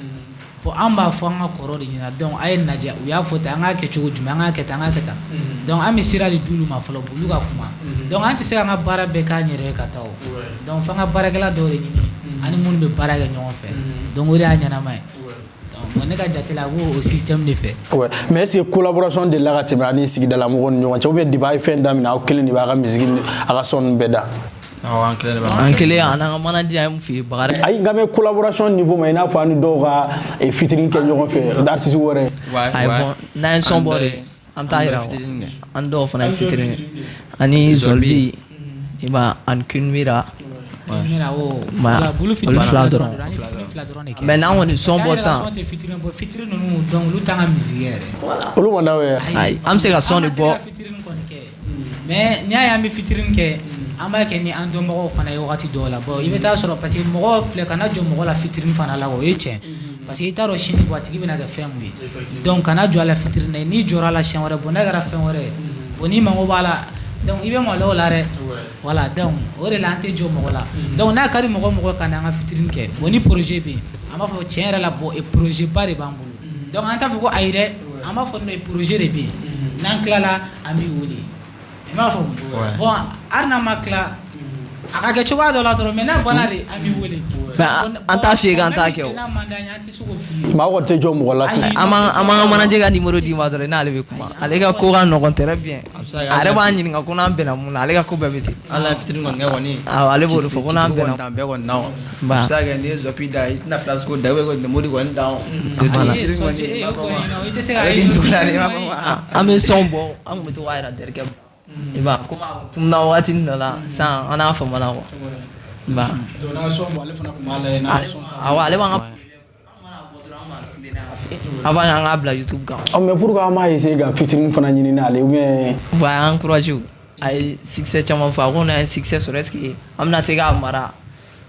bon, an b'a fɔ an ka kɔrɔ de ɲɛna. Donc a ye lajɛ, u y'a fɔ ten, an k'a kɛ cogo jumɛn, an k'a kɛ tan, an k'a kɛ tan. Donc an bɛ sira de d'olu ma fɔlɔ, olu ka kuma. Donc an tɛ se k'an ka baara bɛɛ k'an yɛrɛ ye ka taa o. Donc f'an ka baarakɛla dɔw de ɲini ani minnu bɛ baara kɛ ɲɔgɔn fɛ. Donc o de y'a ɲɛnama ye. Donc bon, ne ka jate la, a b'o o système de fɛ. Ouais. Mais est ce que collaboration delila ka tɛmɛ ani sigidala mɔgɔw ni ɲɔgɔn cɛ, ou bien depuis a ye fɛn daminɛ, aw kelen de b'a ka musique ni a ka son ninnu bɛɛ da? Awɔ, an kelen de b'a. An kelen, an n'an ka manager, an ye mun f'i ye, Bakari. Ayi, nka mais collaboration niveau ma, i n'a fɔ an ni dɔw ka featuring kɛ ɲɔgɔn fɛ, artiste wɛrɛ. Ouais, Ayi, ouais. bon, n'an ye son bɔ de, an bɛ taa An yira bɛ featuring kɛ. quoi. An dɔw fana ye featuring kɛ. Ani Zolbi, i m'a ye, ani Queen Mira. Mira, o Ma- voilà, olu olu fitinin fila dɔrɔn dɔrɔn. de don, an ye fitinin fila dɔrɔn de kɛ. Mais n'an kɔni son Parce que bɔ an yɛrɛ ka sisan. son tɛ fitinin bɔ, fitinin ninnu, donc olu t'an ka musique yɛrɛ. Olu man d'aw ye? Ayi, an bɛ se ka son de An ma bɔ. deli ka fitinin kɔni kɛ, mais n'i y'a ye an bɛ fitinin kɛ, an b'a kɛ ni an dɔnbagaw fana ye wagati dɔw la. Bon, i bɛ taa sɔrɔ, parce que mɔgɔ filɛ, kana jɔ mɔgɔ la fitinin fana la, o ye tiɲɛ, parce que i t'a dɔn sini bɔ a tigi bɛna kɛ fɛn mun ye. Donc kana jɔ a la fitinin na. N'i jɔra a la siɲɛ wɛrɛ, bon, n'a kɛra fɛn wɛrɛ ye, bon, n'i mago b'a la, donc i bɛ malo o la dɛ. Voilà, donc o de la an tɛ jɔ mɔgɔ la. Donc n'a ka di mɔgɔ mɔgɔ ka na an ka fitinin kɛ, bon, ni projet bɛ yen, an b'a fɔ tiɲɛ yɛrɛ la, bon, projet ba de b'an bolo. Donc an t'a fɔ ko ayi dɛ, an b'a fɔ non, projet de bɛ yen, n'an tilala an b'i wele. I m'a faamu? Bon, hali n'an ma tila, a ka kɛ cogoya dɔ la dɔrɔn, mais n'a banna de, an b'i wele. Mais an t'a f'i ye k'an t'a kɛ o. N'a man d'an ye, an tɛ se k'o f'i ye. Mais aw kɔni tɛ jɔ mɔgɔ la fiyewu? An b'an ka manager ka numéro d'i ma dɔrɔn, i n'ale bɛ kuma. Ale ka ko ka nɔgɔn très bien. A yɛrɛ b'an ɲininka ko n'an bɛnna mun na, ale ka ko bɛɛ bɛ ten. Hali n'an ye fitinin kɔni kɛ kɔni. Awɔ, ale b'o de fɔ ko n'an bɛnna. Kɔni bɛɛ kɔni na o. Ba. A bɛ se ka kɛ n'i ye Zopi da, i tɛna Filasco da, ou bien ko Modi kɔni da o. C'est tout. Voilà. Eh, Fitinin sɔnji, kɔni, eh, o kɔni, i tɛ se ka a bɛ ten cogo la de, i b'a fɔ ma. An bɛ son bɔ, an tun bɛ to k'a yira Derkɛ la. I b'a ye, komi a kun tununa waati dɔ la sisan, an n'a famana quoi. I b'a ye. Donc n'a ye son bɔ, ale fana tun b'a lajɛ n'a ye son ta. Awɔ, ale b'an ka, an mana bɔ dɔrɔn, an b'a tilen n'a fɛ avant an k'a bila YouTube kan. Ɔ, mais pourquoi an m'a essayer ka featuring fana ɲini n'ale, ou bien? Wa a y'an encouragé o. A ye succès caman fɔ. A ko n'an ye succès sɔrɔ, est ce que an bɛna se k'a mara?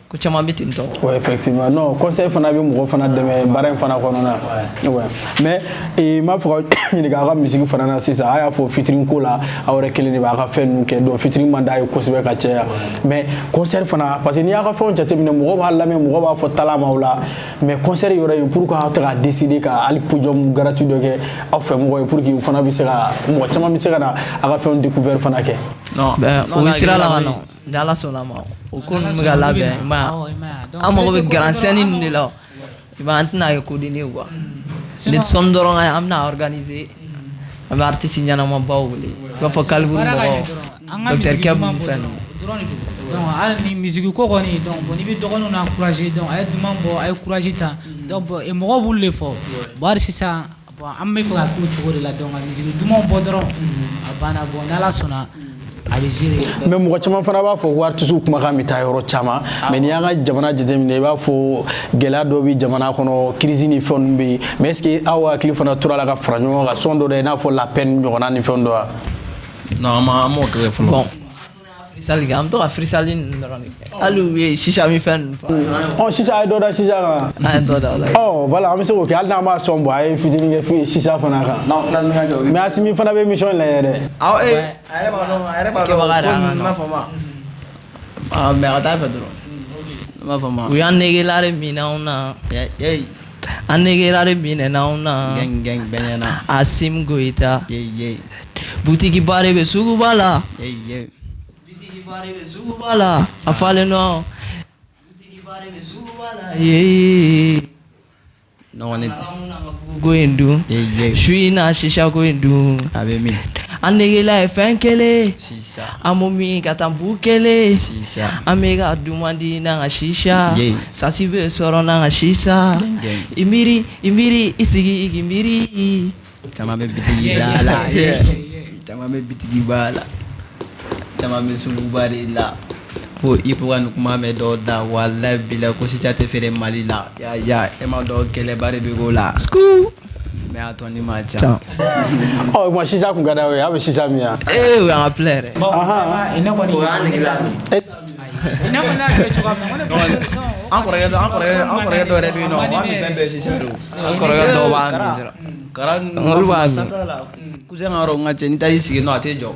Ko caman bɛ ten tɔ. Ouais, effectivement. Non, conseil fana bɛ mɔgɔ fana dɛmɛ baara in fana kɔnɔna na. Ouais. Mais n b'a fɛ ka ɲininka aw ka musique fana na sisan. A y'a fɔ featuring ko la, aw yɛrɛ kelen de b'a ka fɛn ninnu kɛ. Donc featuring man d'a ye kosɛbɛ ka caya. Mais concert fana, parce que n'i y'a ka fɛnw jateminɛ, mɔgɔw b'a lamɛn, mɔgɔw b'a fɔ talama aw la. Mais concert yɔrɔ in, pourquoi aw tɛ ka décider ka hali podium gratuit dɔ kɛ aw fɛ mɔgɔw ye pour que u fana bɛ se ka mɔgɔ caman bɛ se ka na aw ka fɛnw découvert fana kɛ? Non. Ben, o bɛ sira la ka nɔ, ni Ala sɔnna a ma, o ko ninnu bɛ ka labɛn, i m'a ye. An mago bɛ grand scène ninnu de la, i m'a ye, an tɛna kɛ kodenni ye quoi. Ni sɔnni dɔrɔn ka ye, an bɛna organiser, an bɛ artiste ɲɛnamabaw wele, i b'a fɔ Kaliburu mɔgɔw, Docteur Keb ni fɛn ninnu. Donc hali ni musique ko kɔni, donc bon, n'i bɛ dɔgɔninw encourager, donc a ye duman bɔ, a ye courage ta. Donc bon, mɔgɔw b'olu de fɔ. Bon, hali sisan, bon, an bɛ fɛ ka k'o cogo de la. Donc ka musique dumanw bɔ dɔrɔn, a banna. Bon, n'Ala sɔnna, a bɛ gérer. Mais mɔgɔ caman fana b'a fɔ ko artistes kumakan bɛ taa yɔrɔ caman, mais n'i y'an ka jamana jateminɛ, i b'a fɔ gɛlɛya dɔ bɛ jamana kɔnɔ, crise ni fɛn ninnu bɛ yen. Mais est ce que aw hakili fana tora la ka fara ɲɔgɔn kan son dɔ dɛ, i n'a fɔ la peine ɲɔgɔnna ni fɛn dɔ wa? Non, an m'o kɛ fɔlɔ. Bon, freestyle kɛ, an bɛ to ka freestyle ninnu dɔrɔn de kɛ. Hali u ye shisha min fɛn ninnu fɔ. Ɔ, shisha, a ye dɔ da shisha kan. An ye dɔ da o la. Ɔ voilà, an bɛ se k'o kɛ hali n'an m'a sɔn bɔ, a ye fitinin kɛ shisha fana kan. Non, fila ninnu ka jɔ. Mais Asimi fana bɛ émission lajɛ dɛ. Awɔ, a yɛrɛ b'a dɔn, a yɛrɛ b'a dɔn. Kɛbaga de ko y'an ka ninnu m'a fɔ ma. Ah, mais a ka taa fɛ dɔrɔn. N m'a fɔ ma. U y'an negela de minɛ anw na. Yeyi. An negela de minɛ anw na. Gang gang bɛɛ ɲɛna. Asim Goyita. Yeyi yeyi. Butigi ba de bɛ suguba la. Yeyi yeyi. Bitigi ba de bɛ suguba la. A falen nɔ. Butigi ba de bɛ suguba la. Yeee. Non, on est. Haramu n'an ka buguko in dun. Yeyi yeyi. Su in na shisha ko in dun. A bɛ min? An negela ye fɛn kelen. Sisa. An b'o min ka taa bu kelen. Sisa. An bɛ ka duman di n'an ka shisha. Yeyi. Sansi bɛ sɔrɔ n'an ka shisha. Gang gang. I miiri, i miiri, i sigi i k'i miiri. Caman bɛ bitigi da la. Caman bɛ bitigi ba la. Caman bɛ suguba de la. Fo i ka nin kuma mɛn dɔw da, walayi bilayi, ko shisha tɛ feere Mali la. Ya ya, e ma dɔn kɛlɛba de bɛ k'o la. Sku. Mais a tɔ ni ma ca. Can. Ɔ, ma shisha kun ka d'aw ye, aw bɛ shisha min yan? Ee, o y'an ka plein yɛrɛ. Bon, vraiment, ne kɔni O y'an negela. Ne kɔni y'a kɛ cogoya min na, ko ne non, An kɔrɔkɛ dɔ yɛrɛ bɛ yen nɔ, o b'a min fɛn bɛɛ shisha don. An kɔrɔkɛ dɔw b'a min dɔrɔn. Kara ninnu. Olu b'a min. Sanfɛla la, cousin ka yɔrɔ, n ka cɛ, n'i taar'i sigi yen nɔ, a tɛ jɔ.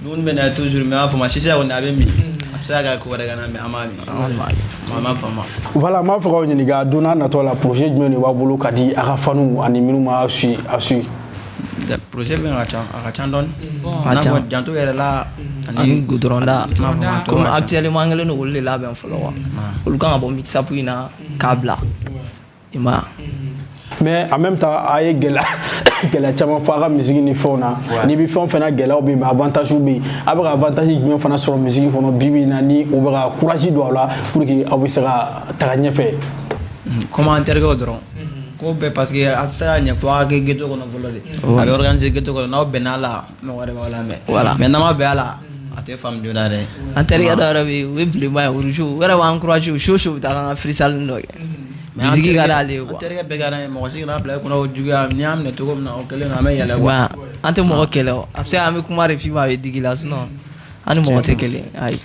Dumuni bɛ na toujours, mais an b'a fɔ ma shisha kɔni a bɛ min. A bɛ se ka kɛ ko wɛrɛ ka na, mais an b'a min. An b'a fɔ ma. Voilà, n b'a fɛ k'aw ɲininka, don n'a natɔ la, projet jumɛn de b'aw bolo ka di a ka faniw ani minnu m'a suit a suit? Projet bɛ ka ca, a ka ca dɔɔni. A N'a ca. fɔ janto yɛrɛ la. Ani goudron da. Comme Comme actuellement an kɛlen don k'olu de labɛn fɔlɔ quoi. Olu kan ka bɔ mix-up in na k'a bila. I ma ye. Mais en même temps, a ye gɛlɛya caman fɔ a ka musique ni fɛnw na. N'i bɛ fɛn o fɛn na, gɛlɛyaw bɛ yen, mais avantage bɛ yen. A bɛ ka avantage jumɛn fana sɔrɔ musique kɔnɔ bi bi in na, ni o bɛ ka courage don aw la pour que aw bɛ se ka taga ɲɛfɛ? Comme an terikɛw dɔrɔn ko bɛɛ, parce que a tɛ se ka ɲɛ fo a ka kɛ ghetto kɔnɔ fɔlɔ de. A bɛ organiser ghetto kɔnɔ, n'aw bɛnna a la, mɔgɔ wɛrɛ b'aw lamɛn. Voilà. Mais n'aw ma bɛn a la, a tɛ faamu joona dɛ. An terikɛ dɔ yɛrɛ bɛ yen, o ye bilenman ye, rouge. U yɛrɛ b'an encourager, u su o su u bɛ taa k'an ka freestyle dɔ kɛ. Musique ka d'ale ye An quoi. terikɛ bɛɛ ka d'an ye, mɔgɔ si kana bila i kunna o juguya. N'i y'a minɛ cogo min na, o kɛlen don, an bɛ yɛlɛ quoi. Wa an tɛ mɔgɔ kɛlɛ o. A bɛ se ka an bɛ kuma de f'i ma, a bɛ digi i la, sinon an ni mɔgɔ tɛ kelen ayi.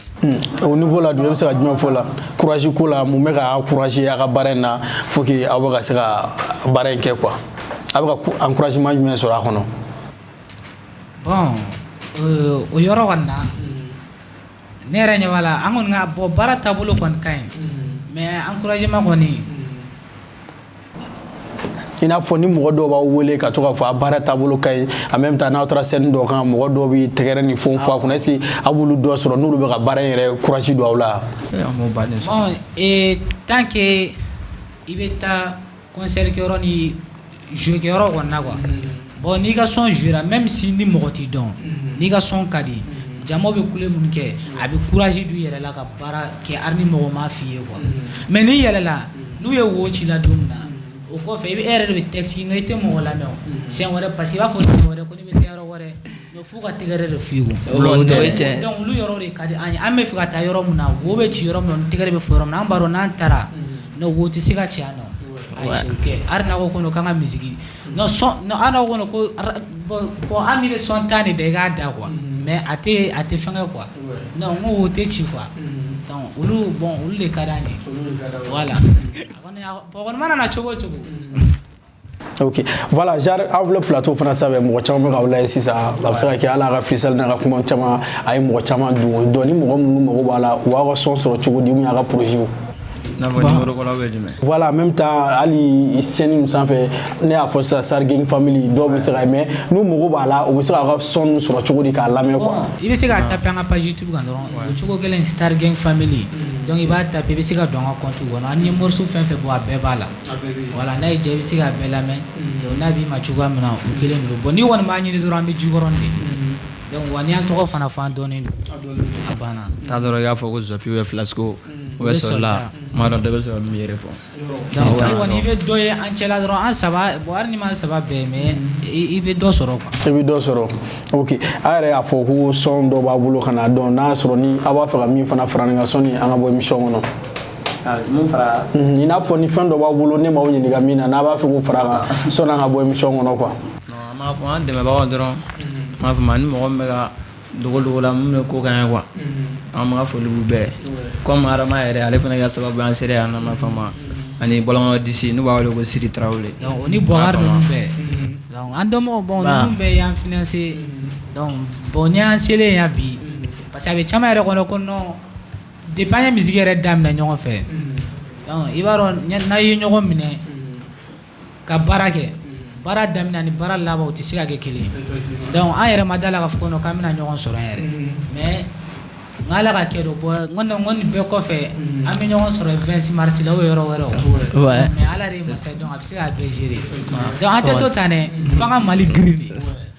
Au niveau la dun, e bɛ se ka jumɛn fɔ la courage ko la? Mun bɛ ka encourager a ka baara in na faut que aw bɛ ka se ka baara in kɛ quoi? A bɛ ka encouragement jumɛn sɔrɔ a kɔnɔ? Bon, o yɔrɔ kɔni na, ne yɛrɛ ɲɛ b'a la, an kɔni ka bɔ baara taabolo kɔni ka ɲi, mais encouragement kɔni. I n'a fɔ ni mɔgɔ dɔw b'aw wele ka to k'a fɔ a baara taabolo ka ɲi, en même temps n'aw taara scène dɔw kan, mɔgɔ dɔw bɛ tɛgɛrɛ ni fɛnw fɔ a kunna, est ce que aw b'olu dɔ sɔrɔ n'olu bɛ ka baara in yɛrɛ courage don aw la? An b'o baden sɔrɔ. Bon, et tant que i bɛ taa concert kɛyɔrɔ ni jouer kɛyɔrɔ kɔni na quoi, bon, n'i ka son jouer, même si ni mɔgɔ t'i dɔn, n'i ka son ka di, jamaw bɛ kule mun kɛ, a bɛ courage don i yɛrɛ la ka baara kɛ, hali ni mɔgɔ m'a f'i ye quoi. Mais n'i yɛlɛla, n'u ye wo ci la don min na, o kɔfɛ i bɛ e yɛrɛ de bɛ texte i tɛ mɔgɔ lamɛn o siɲɛ wɛrɛ, parce que i b'a fɔ siɲɛ wɛrɛ ko ne bɛ taa yɔrɔ wɛrɛ, mais f'u ka tɛgɛrɛ de f'i kun. O ye tiɲɛ. Donc olu yɔrɔ de ka di an ye. An bɛ fɛ ka taa yɔrɔ min na, wo bɛ ci yɔrɔ min na, ni tɛgɛrɛ bɛ fɔ yɔrɔ min na, an b'a dɔn n'an taara non, wo tɛ se ka ci yan nɔ. Ayi, o tɛ. Hali n'a ko ko k'an ka musique non son non, hali n'a ko ko bon, hali n'i bɛ son 10 de da, i k'a da quoi, mais a tɛ fɛngɛ quoi. Non, n ko wo tɛ ci quoi, donc. Donc olu, bon, olu de ka d'an ye. Voilà, a kɔni mana na cogo o cogo. Ok, voilà, genre aw filɛ plateau fana sanfɛ, mɔgɔ caman bɛ k'aw lajɛ sisan. A bɛ se ka kɛ hali a ka freestyle n'a ka kuma caman, a ye mɔgɔ caman dun. Donc ni mɔgɔ minnu mago b'a la, u b'aw ka son sɔrɔ cogo di, ou bien a ka projet? N'a fɔ numéro kɔnɔ bɛ jumɛn? Voilà, en même temps, hali scène min sanfɛ, ne y'a fɔ sisan, Star Gang Family, dɔw bɛ se ka, mais n'u mago b'a la, u bɛ se k'aw ka son ninnu sɔrɔ cogo di k'a lamɛn quoi? Bon, i bɛ se k'a taper an ka page YouTube kan dɔrɔn, o cogo kelen, Star Gang Family. Donc i b'a taper, i bɛ se ka don an ka compte kɔnɔ. An ye morceau fɛn fɛn bɔ, a bɛɛ b'a la. Voilà, n'a y'i diya, i bɛ se k'a bɛɛ lamɛn. Donc n'a b'i ma cogoya min na, o kelen don. Bon, n'i kɔni b'a ɲini dɔrɔn, an bɛ Jikɔrɔni de. Donc wa n'i y'an tɔgɔ fana fɔ, an dɔnnen don, a banna. T'a dɔrɔn i k'a fɔ ko Zopi ou Flasco ou bɛ Sɔrɔla, n b'a dɔn dɔ bɛ sɔrɔ min yɛrɛ fɔ. Donc i kɔni, i bɛ dɔ ye an cɛla dɔrɔn, an saba. Bon, hali ni m'an saba bɛɛ, mais i bɛ dɔ sɔrɔ quoi. I bɛ dɔ sɔrɔ, ok. A yɛrɛ y'a fɔ ko son dɔ b'a bolo ka na dɔn, n'a y'a sɔrɔ ni aw b'a fɛ ka min fana fara nin kan sɔnni an ka bɔ émission kɔnɔ. Mun fara? I n'a fɔ ni fɛn dɔ b'aw bolo, ne m'aw ɲininka min na, n'a b'a fɛ k'o fara a kan sɔnni an ka bɔ émission kɔnɔ quoi. Non, an b'a fɔ an dɛmɛbagaw dɔrɔn, n b'a fɔ ma ni mɔgɔ min bɛ ka dogo dogo la, mun bɛ ko k'an ye quoi, an b'a foli b'u bɛɛ ye. Comme Adama yɛrɛ, ale fana ka sababu an sera yan, n'an b'a fɔ ma ani bɔlɔnkɔnɔ disi, n'u b'a wele ko Siri Tarawele. Donc o ni Bɔkari ninnu bɛɛ, donc an dɔnbagaw, bon, ninnu bɛɛ y'an financer. Donc bon, ni y'an selen yan bi, parce que a bɛ caman yɛrɛ kɔnɔ ko non, depuis an ye musique yɛrɛ daminɛ ɲɔgɔn fɛ. Donc i b'a dɔn, n'a ye ɲɔgɔn minɛ ka baara kɛ, baara daminɛ ani baara laban, o tɛ se ka kɛ kelen ye. Donc an yɛrɛ ma da la k'a fɔ ko non, k'an bɛna ɲɔgɔn sɔrɔ yan yɛrɛ, mais n ala ka kɛ don. Bon, n ko nin bɛɛ kɔfɛ, an bɛ ɲɔgɔn sɔrɔ 26 mars la ou yɔrɔ wɛrɛ o. Mais ala de ye masa ye, donc a bɛ se k'a bɛɛ gérer. Donc an tɛ to tan dɛ, f'an ka Mali girin de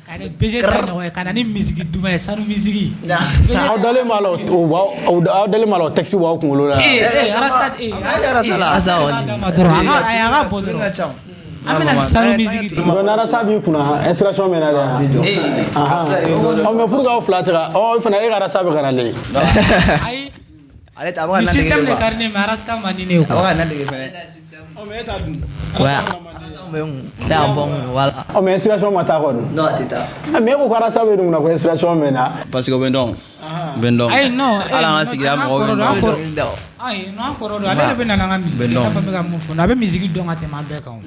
ka kɛ BG ta ɲɔgɔn ye, ka na ni musique duman ye, sanu musique. Aw dalen b'a la, o b'aw, aw dalen b'a la, o texte b'aw kunkolo la. Ee, Arasa, ee, Arasa kɔni. Dɔrɔn a ka bɔ dɔrɔn, an bɛna ni sanu musique de ye. Donc n'Arasa b'i kunna, inspiration bɛ na dɛ. Ɔ, mais pour que aw fila tɛ ka ɔ fana, e ka Arasa bɛ ka na le. Ayi. Ale ta a bɛ ka ni na système dege de quoi. ka di ne ye, mais Arasa man di ne ye A quoi. bɛ ka na dege fɛnɛ. Ɔ, mais e t'a dun. Ouais, Arasa bɛ n kun, ne y'a bɔ n kun, voilà. Ɔ, mais inspiration ma taa kɔni. Non, a tɛ taa. Mais e ko ko Arasa bɛ nin kunna, ko inspiration bɛ na. Parce que o bɛ n dɔn, o bɛ n dɔn. Ayi, non. Hali an ka sigida mɔgɔw bɛ n dɔn. Ayi, non, an kɔrɔ don, ale de bɛ na n'an ka musique. Bɛ I dɔn. n'a fɔ n bɛ ka mun fɔ, a bɛ musique dɔn ka tɛmɛ an bɛɛ kan o.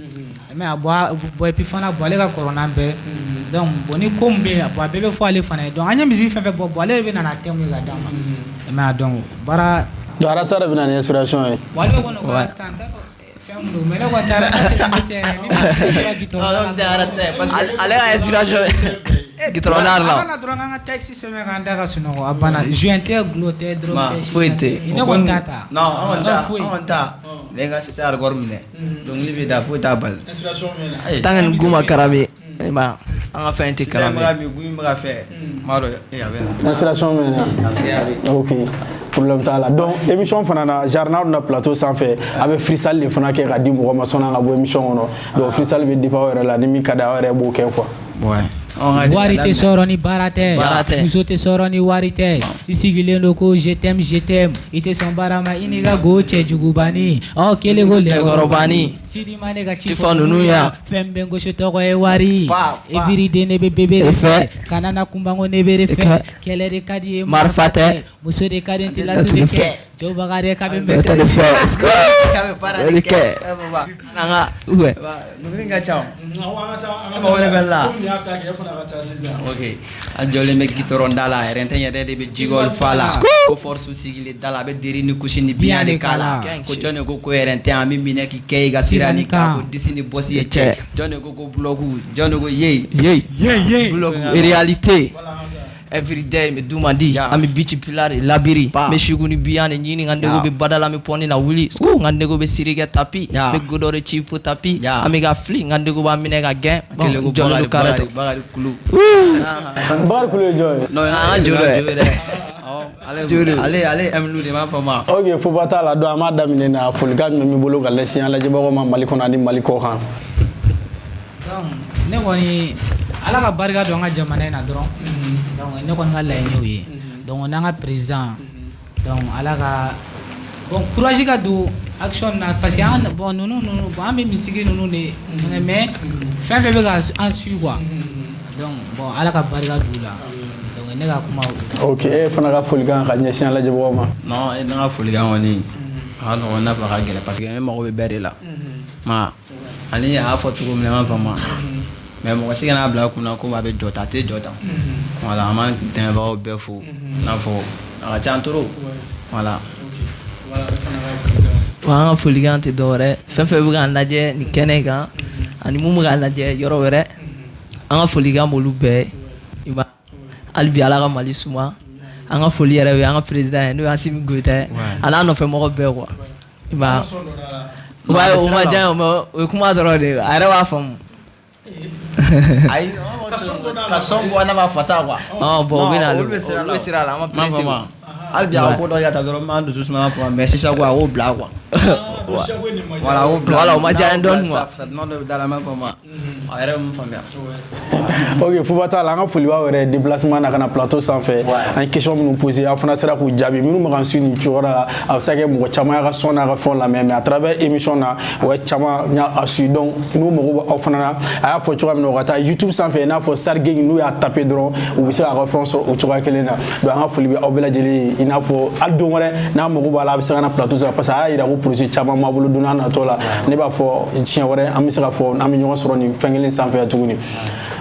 Mais a bɔ, et puis fana, bon, ale ka kɔrɔ n'an bɛɛ. Donc bon, ni ko min bɛ yen, bon, a bɛɛ bɛ fɔ ale fana ye. Donc an ye musique fɛn fɛn bɔ, bon, ale de bɛ na n'a thème ye ka d'an ma. Mais donc baara. Donc Arasa de bɛ na ni inspiration ye. Bon, ale ko ko Arasa n t'a fɔ fɛn min don, mais ne kɔni tɛ Arasa tɛ, ne tɛ ni musique kɛra guitare. Non, non, tɛ Arasa ye, parce que ale ka inspiration guitare la. A kana dɔrɔn k'an ka texte sɛbɛn k'an da ka sunɔgɔ, a banna. Joint tɛ, gulɔ tɛ, drogue tɛ, foyi chicha tɛ. Ne kɔni t'a ta. Non, an kɔni t'a, foyi. an kɔni t'a. Ne ka sisan record minɛ, dɔnkili bɛ da, foyi t'a bali. Inspiration bɛ na. Ayi. Tant que ni gun ma karame, i m'a ye, an ka fɛn tɛ Sisan karame. bɛ ka min, gun bɛ ka fɛ, n b'a dɔn a bɛ na. Inspiration bɛ na. Ok, problème t'a la. Donc émission fana na, genre n'aw donna plateau sanfɛ, a bɛ freestyle de fana kɛ ka di mɔgɔ ma sɔnni an ka bɔ émission kɔnɔ. Donc freestyle bɛ dépend aw yɛrɛ la, ni min ka di aw yɛrɛ b'o kɛ quoi. Ouais. Anw ka Wari tɛ sɔrɔ ni baara tɛ. Baara tɛ. Muso tɛ sɔrɔ ni wari tɛ. I sigilen don ko je t'aime, je t'aime, i tɛ sɔn baara ma, i n'i ka go cɛjugubani ɔ kelen ko Lɛkɔrɔbani. Sidi ma ne ka ci Ci fɔ ninnu yan. Fɛn bɛ n gosi tɔgɔ ye wari. Fa, fa. Everyday ne bɛ bébé de E fɛ. fɛ, kana na kunbanko ne bɛ de fɛ. Kɛ. Kɛlɛ de ka di ye, Marifa tɛ. Muso de ka di n tɛ laturu Laturu kɛ kɛ. jɔbaga de ka bɛ Bɛɛ de fɛ. Baara O de kɛ. An ka ouais. Dɔnkili ka ca o. An ka wele bɛ la. Komi y'a ta kɛ, e fana ka taa sisan. Ok, an jɔlen bɛ gitɔrɔn da la, yɛrɛ tɛ yɛrɛ de bɛ jigɔli fa la, ko force sigilen da la, a bɛ deri ni kusi ni biyan de k'a la, ko jɔn de ko ko yɛrɛ tɛ, an bɛ minɛ k'i kɛ i ka sira ni kan, ko disi ni bɔsi ye cɛ, jɔn de ko ko bulɔku, jɔn de ko ye. Ye. Bloc réalité. Everyday me du man di, an bɛ beach pilar de labiri, n bɛ sigu ni biyan de ɲini, n ka nego bɛ badala, n bɛ pɔni na wuli, n ka nego bɛ siri kɛ tapi, n bɛ godɔ de ci fo tapi, an bɛ ka fili, n ka nego b'a minɛ ka gɛn, kelen ko n jɔlen don carré Bakari Bakari Kulu. Bakari Kulu ye jɔn ye? Non, An ka jolo ye. dɛ. Awɔ, ale ale ale M de b'a fɔ ma. Ok, foba t'a la. Donc an b'a daminɛ na, folikan jumɛn b'i bolo ka lɛsin an lajɛbagaw ma Mali kɔnɔ ani Mali kɔ kan? Donc ne kɔni, ala ka barika don an ka jamana in na dɔrɔn. Donc ne kɔni ka laɲini y'o ye. Donc n'an ka président, donc ala ka bon courage ka don action na, parce que an, bon, ninnu, bon, an bɛ misigi ninnu de fɛngɛ, mais fɛn fɛn bɛ ka an suit quoi. Donc bon, ala ka barika don u la. Donc Ne ka kuma o. Ok, e fana ka folikan ka ɲɛsin an lajɛbagaw ma. Non, ne ka folikan kɔni, a ka nɔgɔn i n'a fɔ a ka gɛlɛn, parce que ne mago bɛ bɛɛ de la ma ani a y'a fɔ cogo min na, i m'a faamu. Mais mɔgɔ si kana bila kunna ko a bɛ jɔ tan, a tɛ jɔ tan. Voilà, an b'an dɛmɛbagaw bɛɛ fo, i n'a fɔ a ka ca trop, voilà. Wa an ka folikan tɛ dɔwɛrɛ, fɛn fɛn bɛ k'an lajɛ nin kɛnɛ kan ani mun bɛ k'an lajɛ yɔrɔ wɛrɛ, an ka folikan b'olu bɛɛ ye. I b'a hali bi, Ala ka Mali suma. An ka foli yɛrɛ ye an ka président ye, n'o ye Assimi Goïta ye, a n'a nɔfɛ mɔgɔ bɛɛ quoi. I b'a ye, o ma diya ye, o ye kuma dɔrɔn de ye, a yɛrɛ b'a faamu. Ayi, ka sɔn bɔ n'a ma fasa quoi. Ɔn, bon, u bɛ na, olu bɛ sira olu bɛ sira la, an ma pressé. Hali bi, a ka ko dɔ yata dɔrɔn, n b'an dusu suma fɔ, mais sisan ko a k'o bila quoi. Voilà, a k'o bila. Voilà, o ma diya n ye dɔɔni quoi. Fasa duman dɔ bɛ da la, n b'a fɔ ma, a yɛrɛ bɛ mun faamuya. Ok, fuba t'a la. An ka foli b'aw yɛrɛ déplacement na ka na plateau sanfɛ. An ye question minnu posé, aw fana sera k'u jaabi. Minnu bɛ k'an suit nin cogo la, a bɛ se ka kɛ mɔgɔ caman y'a ka son n'a ka fɛnw lamɛn, mais à travers émission na, o ye caman y'a a suit. Donc n'u mago bɛ aw fana na, a y'a fɔ cogoya min na, u ka taa YouTube sanfɛ, i n'a fɔ Star Gang, n'u y'a tapé dɔrɔn, u bɛ se k'a ka fɛnw sɔrɔ o cogoya kelen na. Donc an ka foli bɛ aw bɛɛ lajɛlen ye. I n'a fɔ hali don wɛrɛ n'a mago b'a la, a bɛ se ka na plateau sanfɛ, parce que a y'a yira ko projet caman b'a bolo don n'a natɔ la. Ne b'a fɔ siɲɛ wɛrɛ, an bɛ se ka fɔ an bɛ ɲɔgɔn sɔrɔ nin fɛn kelen sanfɛ tuguni.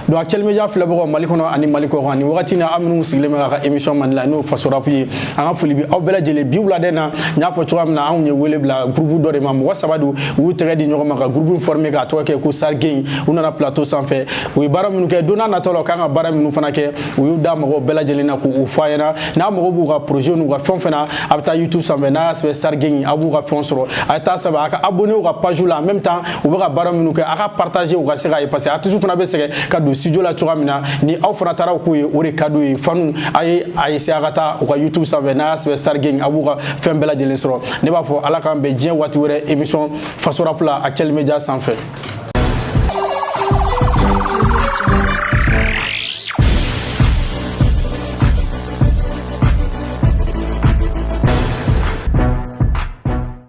Donc Actuel Media filɛbagaw, Mali kɔnɔ ani Mali kɔkan, nin wagati na, aw minnu sigilen bɛ ka émission mandi la, n'o Faso Rap ye, an ka foli bɛ aw bɛɛ lajɛlen. Bi wulada in na, n y'a fɔ cogoya min na, anw ye wele bila groupe dɔ de ma. Mɔgɔ saba don, u y'u tɛgɛ di ɲɔgɔn ma ka groupe former k'a tɔgɔ kɛ ko Star Gang. U nana plateau sanfɛ, u ye baara minnu kɛ, don n'a nataw la, u kan ka baara minnu fana kɛ, u y'u da mɔgɔw bɛɛ lajɛlen na k'u fɔ a ɲɛna. N'a mago b'u ka projet n'u ka fɛn fɛn na, a bɛ taa YouTube sanfɛ, n'a y'a sɛbɛn Star Gang, a b'u ka fɛnw sɔrɔ. A ye taa sɛbɛn, a ka abonné u ka page la. En même temps, u bɛ ka baara minnu kɛ, a ka partager, u ka se k'a ye, parce que artiste fana bɛ sɛgɛn ka don studio la cogoya min na, ni aw fana taara k'u ye, o de ka d'u ye. Fanu, a ye a essayer a ka taa u ka YouTube sanfɛ, n'a y'a sɛbɛn Star Gang, a b'u ka fɛn bɛɛ lajɛlen sɔrɔ. Ne b'a fɔ, Ala k'an bɛn diɲɛ waati wɛrɛ, émission Faso Rap la, Actuel Media sanfɛ.